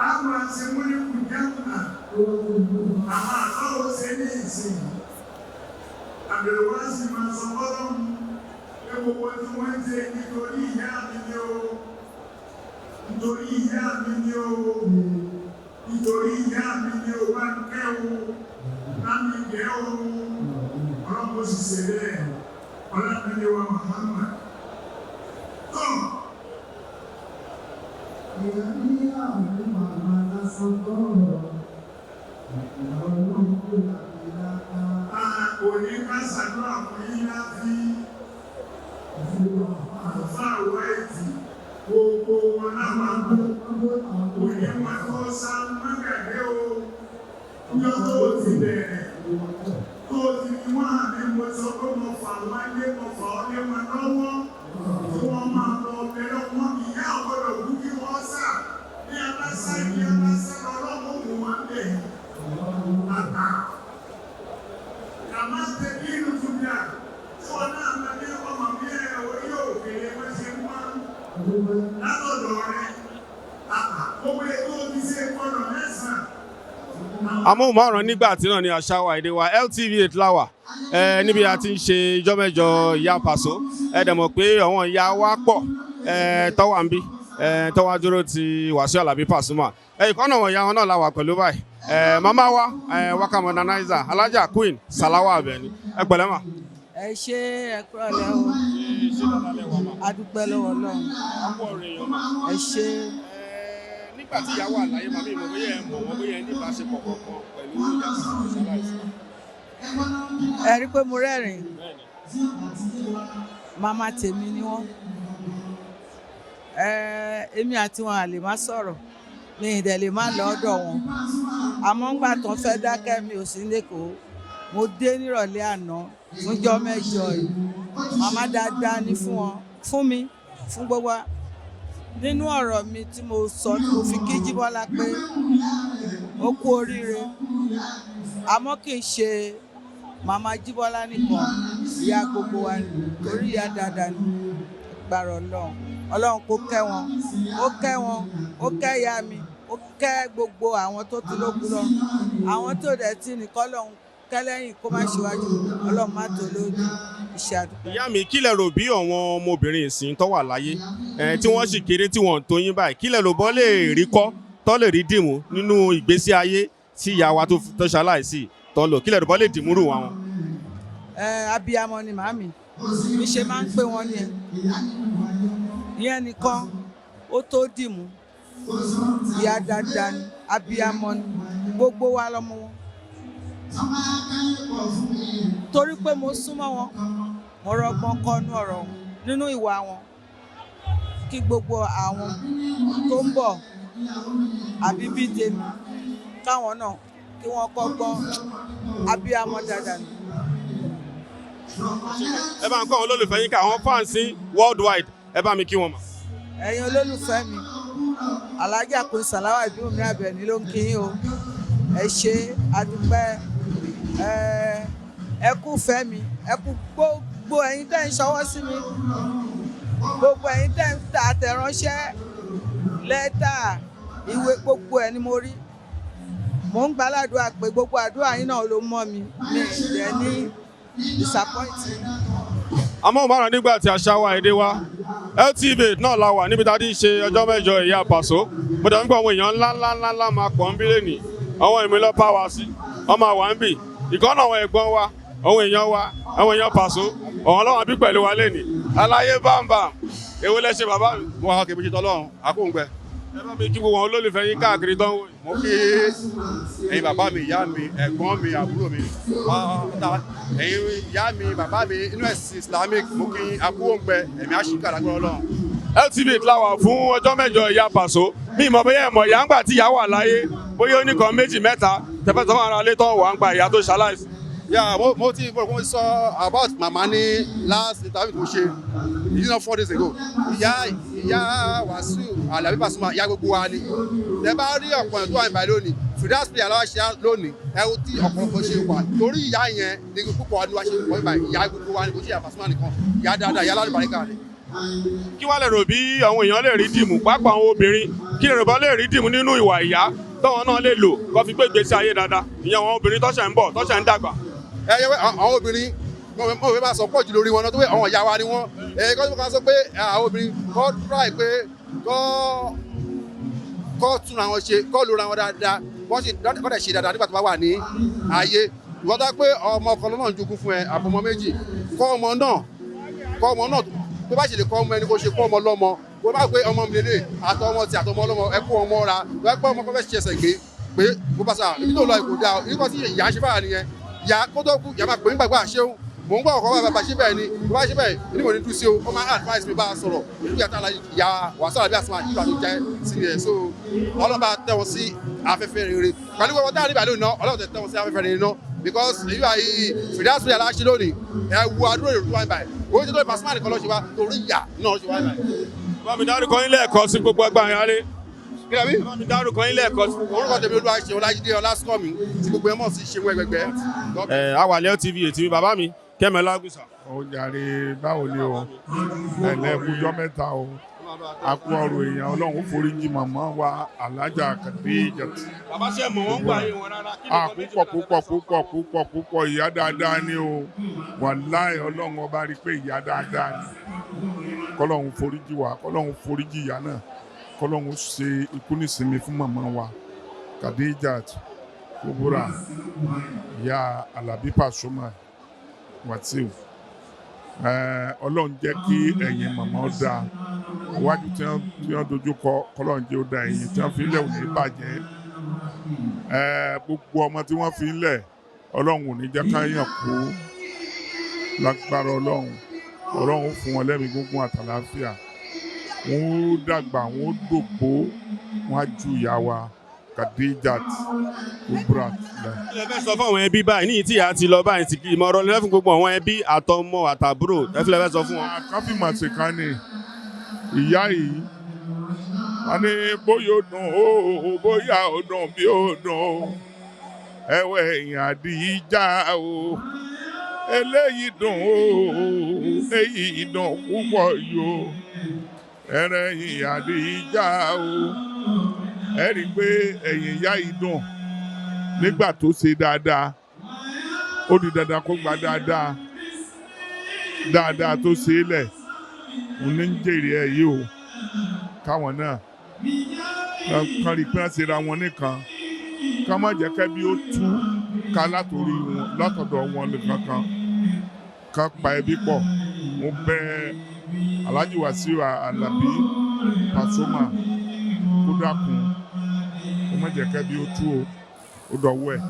A wà ṣe múlẹ̀kù jákùnà, àwọn àtọ́wò ṣe ní ìsìn. Àbẹ̀wò wá sì máa sọ fọ́lọ́run pé gbogbo tí wọ́n ń ṣe nítorí ìyá mi ni o, nítorí ìyá mi ni o. Nítorí ìyá mi ní o bá ń kẹ́ o, bá mi gẹ́ o, ọlọ́run ó sì ṣe bẹ́ẹ̀, ọlọ́run wa Muhammad. Tó a kò ní ká ṣàdúrà fún yín láti àlùfáà wáìtì gbogbo wọn lápapọ̀. Kò ní wọn tó sá mọ́gàdé o, níjọ́ tó o ti bẹ̀rẹ̀ tó o ti fi wọ́n hàn mí, mo sọ pé mo fà wọ́n lé, mo fà ọ́ lé wọn lọ́wọ́ tí wọ́n máa lọ bẹ̀rẹ̀ wọn. Ìyá ọ̀gbọ́dọ̀ kú kí wọ́n sà bí a bá sá, bí a bá sá lọ́wọ́ mú wọn bẹ̀ àtà kàmá tẹ bí inú tún bí a tí wọn náà máa ní ọmọ mi ẹ̀ orí òkèlè wọn ṣe ń wá látọ̀dọ̀ rẹ̀ àtà gbogbo ètò òbí ṣe gbọ́dọ̀ mẹ́sàn-án. Amóhùnmáwòrán nígbà tí náà ni àṣà wa èdè wa LTV 8 láwà ẹ níbi a ti ń ṣe ijọ́ mẹ́jọ ìyá Pàṣọ. Ẹ dẹ̀ mọ̀ pé àwọn ìyá wa pọ̀ ẹ tọ́wà ń bí ẹ tọ́wà dúró ti Wàsíù Àlàbí Pàṣùmà. Ẹ ìkọ́nà àwọn ìyá wọn náà la wà pẹ̀lú báyìí. Ẹ màmá wa ẹ wákà modernizer Alájà Queen Salawa Abẹ́ni, ẹ pẹ̀lẹ́ mà. Ẹ ṣé, ẹ kúrọ̀lẹ́ o. A dúpẹ́ lọ́wọ́ Ọlọ́run. Ẹ ṣé. Nígbà tí ìyá wà láyé, màmí, ìmọ̀ bóyá ẹ mọ̀ wọ́n, bóyá ẹ ní ìbáṣepọ̀ kankan pẹ̀lú ìyá tó ṣaláìsí. Ẹ rí i pé mo rẹ́rìn. Màmá tèmi ni wọ́n. Ẹ èmi àti wọn à lè má sọ̀rọ̀, mi ì dẹ̀ lè má lọ ọ̀dọ̀ wọn, àmọ́ ńgbà tán fẹ́ dákẹ́, mi ò sí lẹ́kọ̀ọ́. Mo dé nírọ̀lẹ́ àná fúnjọ́ mẹ́jọ yìí. Màmá dáadáa ní fún wọn, fún mi, fún gbogbo wa. Nínú ọ̀rọ̀ mi tí mo sọ tí mo fi kí Jíbọ́lá pé ó kú oríire, àmọ́ kì í ṣe màmá Jíbọ́lá nìkan, ìyá gbogbo wa ni, torí ìyá dáadáa ni. Gbàrọ̀ Ọlọ́run, Ọlọ́run kó kẹ́ wọn, ó kẹ́ wọn, ó kẹ́ ìyá mi, ó kẹ́ gbogbo àwọn tó ti lókun lọ, àwọn tó dẹ̀ tí nìkan lọ́hùn kẹ́lẹ́yìn kó má ṣíwájú, Ọlọ́run má tó lójú iṣẹ́ àdúgbò. Ìyá mi, kí lẹ rò bí àwọn ọmọbìnrin ìsìn tó wà láyé ẹ tí wọ́n sì kéré, tí wọ́n ń tó yín báyìí, kí lẹ rò bọ́ lè rí kọ́ tó lè rí dìmú nínú ìgbésí ayé tí ìyá wa tó ṣaláìsí tó lò? Kí lẹ rò bọ́ lè dìmú rù wọn? Ẹ abiyamọ ni màmí mi ṣe máa ń pè wọn ni ẹ ìyẹn nìkan ó tó dìmú. Ìyá dáadáa ni, abiyamọ ni, gbogbo wa lọmọ wọn, torí pé mo súnmọ́ wọn, mo rọgbọ́n kọ́nú ọ̀rọ̀ wọn nínú ìwà wọn, kí gbogbo àwọn tó ń bọ̀ àbí bíi tèmi káwọn náà kí wọ́n kọ́gbọ́n. Abiyamọ dáadáa ni. Ẹ bá ń kọ́ àwọn olólùfẹ́ yín ká, àwọn fans yín worldwide, ẹ bá mi kí wọn mọ̀. Ẹ̀yin olólùfẹ́ mi, Alájà Queen Salawa Ìbíwùmí Àbẹ̀ní ló ń kí yín o. Ẹ ṣé, adúpẹ́. Ẹ kú fẹ́ mi, ẹ kú gbogbo ẹ̀yin tẹ́ ń ṣọwọ́ sí mi, gbogbo ẹ̀yin tẹ́ ń ta àtẹ̀ránṣẹ́, lẹ́tà, ìwé, gbogbo ẹ̀ ni mo rí. Mò ń gbàládùá pé gbogbo àdúrà yín náà ló mọ́ mi, mi ì dẹ̀ ní disappoint. Amóhùnmáwòrán nígbà tí àṣà wa èdè wa LTV náà la wà níbi tá a ti ń ṣe ọjọ́ mẹ́jọ ìyá Pàṣọ. Mo dẹ̀ ń gbọ́ àwọn èèyàn ńlá ńlá ńlá ńlá máa pọ̀ ń bí lẹ́nìí. Àwọn ìmìlọ pàwá sí wọ́n máa wà ń bì ìkọ́nà, àwọn ẹ̀gbọ́n wa, àwọn èèyàn wa, àwọn èèyàn Pàṣọ, ọ̀hún lọ́wọ́n bí pẹ̀lú wa lẹ́nìí. Aláyé bámbàm, èwo lẹ ṣe, bàbá mi? Mo wà kébí ṣe tọ́lọ́run àkóǹgbẹ. Ẹ bá mi kí gbogbo àwọn olólùfẹ́ yín káàkiri tó ń wò yìí. Mo kí ẹ̀yin bàbá mi, ìyá mi, ẹ̀gbọ́n mi, àbúrò mi pátá, ẹ̀yin ìyá mi, bàbá mi inú ẹ̀sìn Islamic, mo kí àkóǹgbẹ, ẹ̀mí àṣìkà lágbára Ọlọ́run. LTV la wà fún ọjọ́ mẹ́jọ ìyá Pàṣọ. Mi ìmọ̀ bóyá ẹ̀mọ̀ ìyá ńgbà tí ìyá wà láyé, bóyá ó ní kan méjì mẹ́ta tẹ́fẹ́ sọ fún ara lé tó wà ń gba ìyá tó ṣaláìsí. Yeah, mo ti sọ about mama ní last interview tó ṣe you know 4 days ago. Ìyá Wàsíù Àlàbí Pasuma, ìyá gbogbo wa ni. Tẹ bá rí ọ̀pọ̀ èèyàn tó wà níbàyí lónìí, Firdaus player lọ́wọ́ ṣe lónìí, ẹ wo tí ọ̀pọ̀lọpọ̀ ṣe wà torí ìyá yẹn ní púpọ̀ ni wá ṣe wọ́n níbàyí. Ìyá gbogbo wa ni, kò sí ìyá Pasuma nìkan. Ìyá dáadáa, ìyá alálùbáríkà ni. Kí wàá lè rò bí àwọn èèyàn lè rí dìmú, pàápàá àwọn obìnrin, kí lè rò bá lè rí dìmú nínú ìwà ìyá táwọn náà lè lò kó fi gbé ìgbésí ayé dáadáa, ìyẹn àwọn obìnrin tó ṣẹ̀ ń bọ̀, tó ṣẹ̀ ń dàgbà? Ẹ yẹ àwọn obìnrin, mo fẹ́ máa sọ pọ̀ jù lórí wọn náà tó pé àwọn ìyá wa ni wọ́n. Ẹ kọ́ tó ká sọ pé àwọn obìnrin kọ́ try pé kọ́ Kọ́ túnra wọn ṣe, kọ́ lóra wọn dáadáa, kọ́ sì kọ́ dẹ̀ ṣe dáadáa nígbà tó bá wà ní ayé. Ìwọ́n tó pé ọmọ kan lọ́nà jogún fún ẹ, àbọ̀mọ méjì, kọ́ ọmọ náà, kọ́ ọmọ náà tó bá ṣe lè kọ́ ọmọ ẹni kó ṣe kọ́ ọmọ lọ́mọ. Kó bá pé ọmọ mi lélẹ̀, àtọmọ ti àtọmọ ọlọ́mọ, ẹ kó ọmọ ra tó ẹ pé ọmọ kan fẹ́ ṣe ẹsẹ̀ gbé pé kó bá sà ibi tó lọ kò dáa. Ikọ̀ tí ìyá ṣe fára nìyẹn. Ìyá kó tó kú, ìyá máa pè mí gbàgbọ́ àṣẹun mò ń gbọ́ ọ̀kọ́ bàbá ṣe bẹ́ẹ̀ ni, bó bá ṣe bẹ́ẹ̀ ní mò ń dùn sí o. Ó máa advice mi, bá a sọ̀rọ̀ nígbà tá a la ìyá Wasiu Alabi Pasuma ìgbà tó jẹ́ sí ni ẹ̀. So Ọlọ́run bá tẹ́ wọn sí afẹ́fẹ́ rere pẹ̀lú gbogbo táwọn nígbà lónìí náà. Ọlọ́run tẹ́ wọn sí afẹ́fẹ́ rere náà, because èyí wà yìí fìdásílẹ̀ yàrá ṣe lónìí. Ẹ wo adúrò èrò tó wà báyìí, ó ṣe tó Pasuma nìkan ló ṣe wá torí ìyá náà ṣe wá báyìí. Bá mi dárúkọ yín lẹ́ẹ̀kan sí gbogbo agbára yín alẹ́. Kí ló wí? Bá mi dárúkọ yín lẹ́ẹ̀kan sí gbogbo. Orúkọ tèmi, Olúwa ṣe Ọlájídé Ọlásùnkànmí, tí gbogbo ẹ mọ̀ sí Ṣeun Ẹgbẹgbẹ. Ẹ awàlẹ́ TV ètí mi, bàbá mi Kẹ́mi Ọlágùsà. Ó jàre, báwo ni o? Ẹlẹ́kùjọ́ mẹ́ta o, a kú ọ̀rọ̀ èèyàn. Ọlọ́run foríjì màmá wa, Alájà Khadijat. Bàbá, ṣe mọ̀ wọ́n gbà yín wọn rárá? Kí ni A púpọ̀ púpọ̀ púpọ̀ púpọ̀ púpọ̀. Ìyá dáadáa ni o. Wàláì, Ọlọ́run ọba rí i pé ìyá dáadáa ni. Kọ́lọ́run foríjì wa, kọ́lọ́run foríjì ìyá náà, kọ́lọ́run ṣe ikú nísinmi fún màmá wa Khadijat Kubura, ìyá Alabi Pasuma Wasiu. Ọlọ́run jẹ́ kí ẹ̀yìn màmá ó dáa, iwájú tí wọ́n dojú kọ, kọ́lọ́run jẹ́ ó dáa. Ẹ̀yìn tí wọ́n fi lẹ̀ ò ní bàjẹ́. Gbogbo ọmọ tí wọ́n fi lẹ̀, Ọlọ́run ò ní jẹ́ ká yàn kú lágbára Ọlọ́run. Ọlọ́run fún wọn lẹ́mìí gígùn àtàlàáfíà, wọn ó dàgbà, wọn ó dògbó, wọn á ju ìyá wa Khadijat Kubra lọ. Kí lẹ fẹ́ sọ fún àwọn ẹbí báyìí níyì tí ìyá ti lọ báyìí ti kí ìmọ̀ràn lẹ́fún gbogbo àwọn ẹbí àtọmọ àtàbúrò ẹ fi lẹ fẹ́ sọ fún wọn? Káfíńmọ̀ ṣèkan ni ìyá yìí. Wọ́n ní bóyá ó dùn ó, bóyá ó dùn bí ó dùn ó, ẹwẹ́ ẹ̀yìn àdìjà o, eléyìí dùn ó, èyí dùn púpọ̀ yìí o, ẹrẹ̀yìn àdìjà o. Ẹ rí i pé ẹ̀yìn ìyá yìí dùn nígbà tó ṣe dáadáa. Ó di dandan kó gba dáadáa. Dáadáa tó ṣe é lẹ̀ òun ní ń jèrè ẹ̀ yìí o. Káwọn náà kan rí i pé wọ́n ṣe ra wọn nìkan, ká má jẹ́ kẹ́bí ó tú ká látòrí wọn, látọ̀dọ̀ wọn nìkan kan ká pa ẹbí pọ̀. Mo bẹ̀ Alhaji Wasiu Alabi Pasuma kó dákun, kó má jẹ́ kẹ́bí ó tú o. Ó dọ̀wọ́ ẹ̀.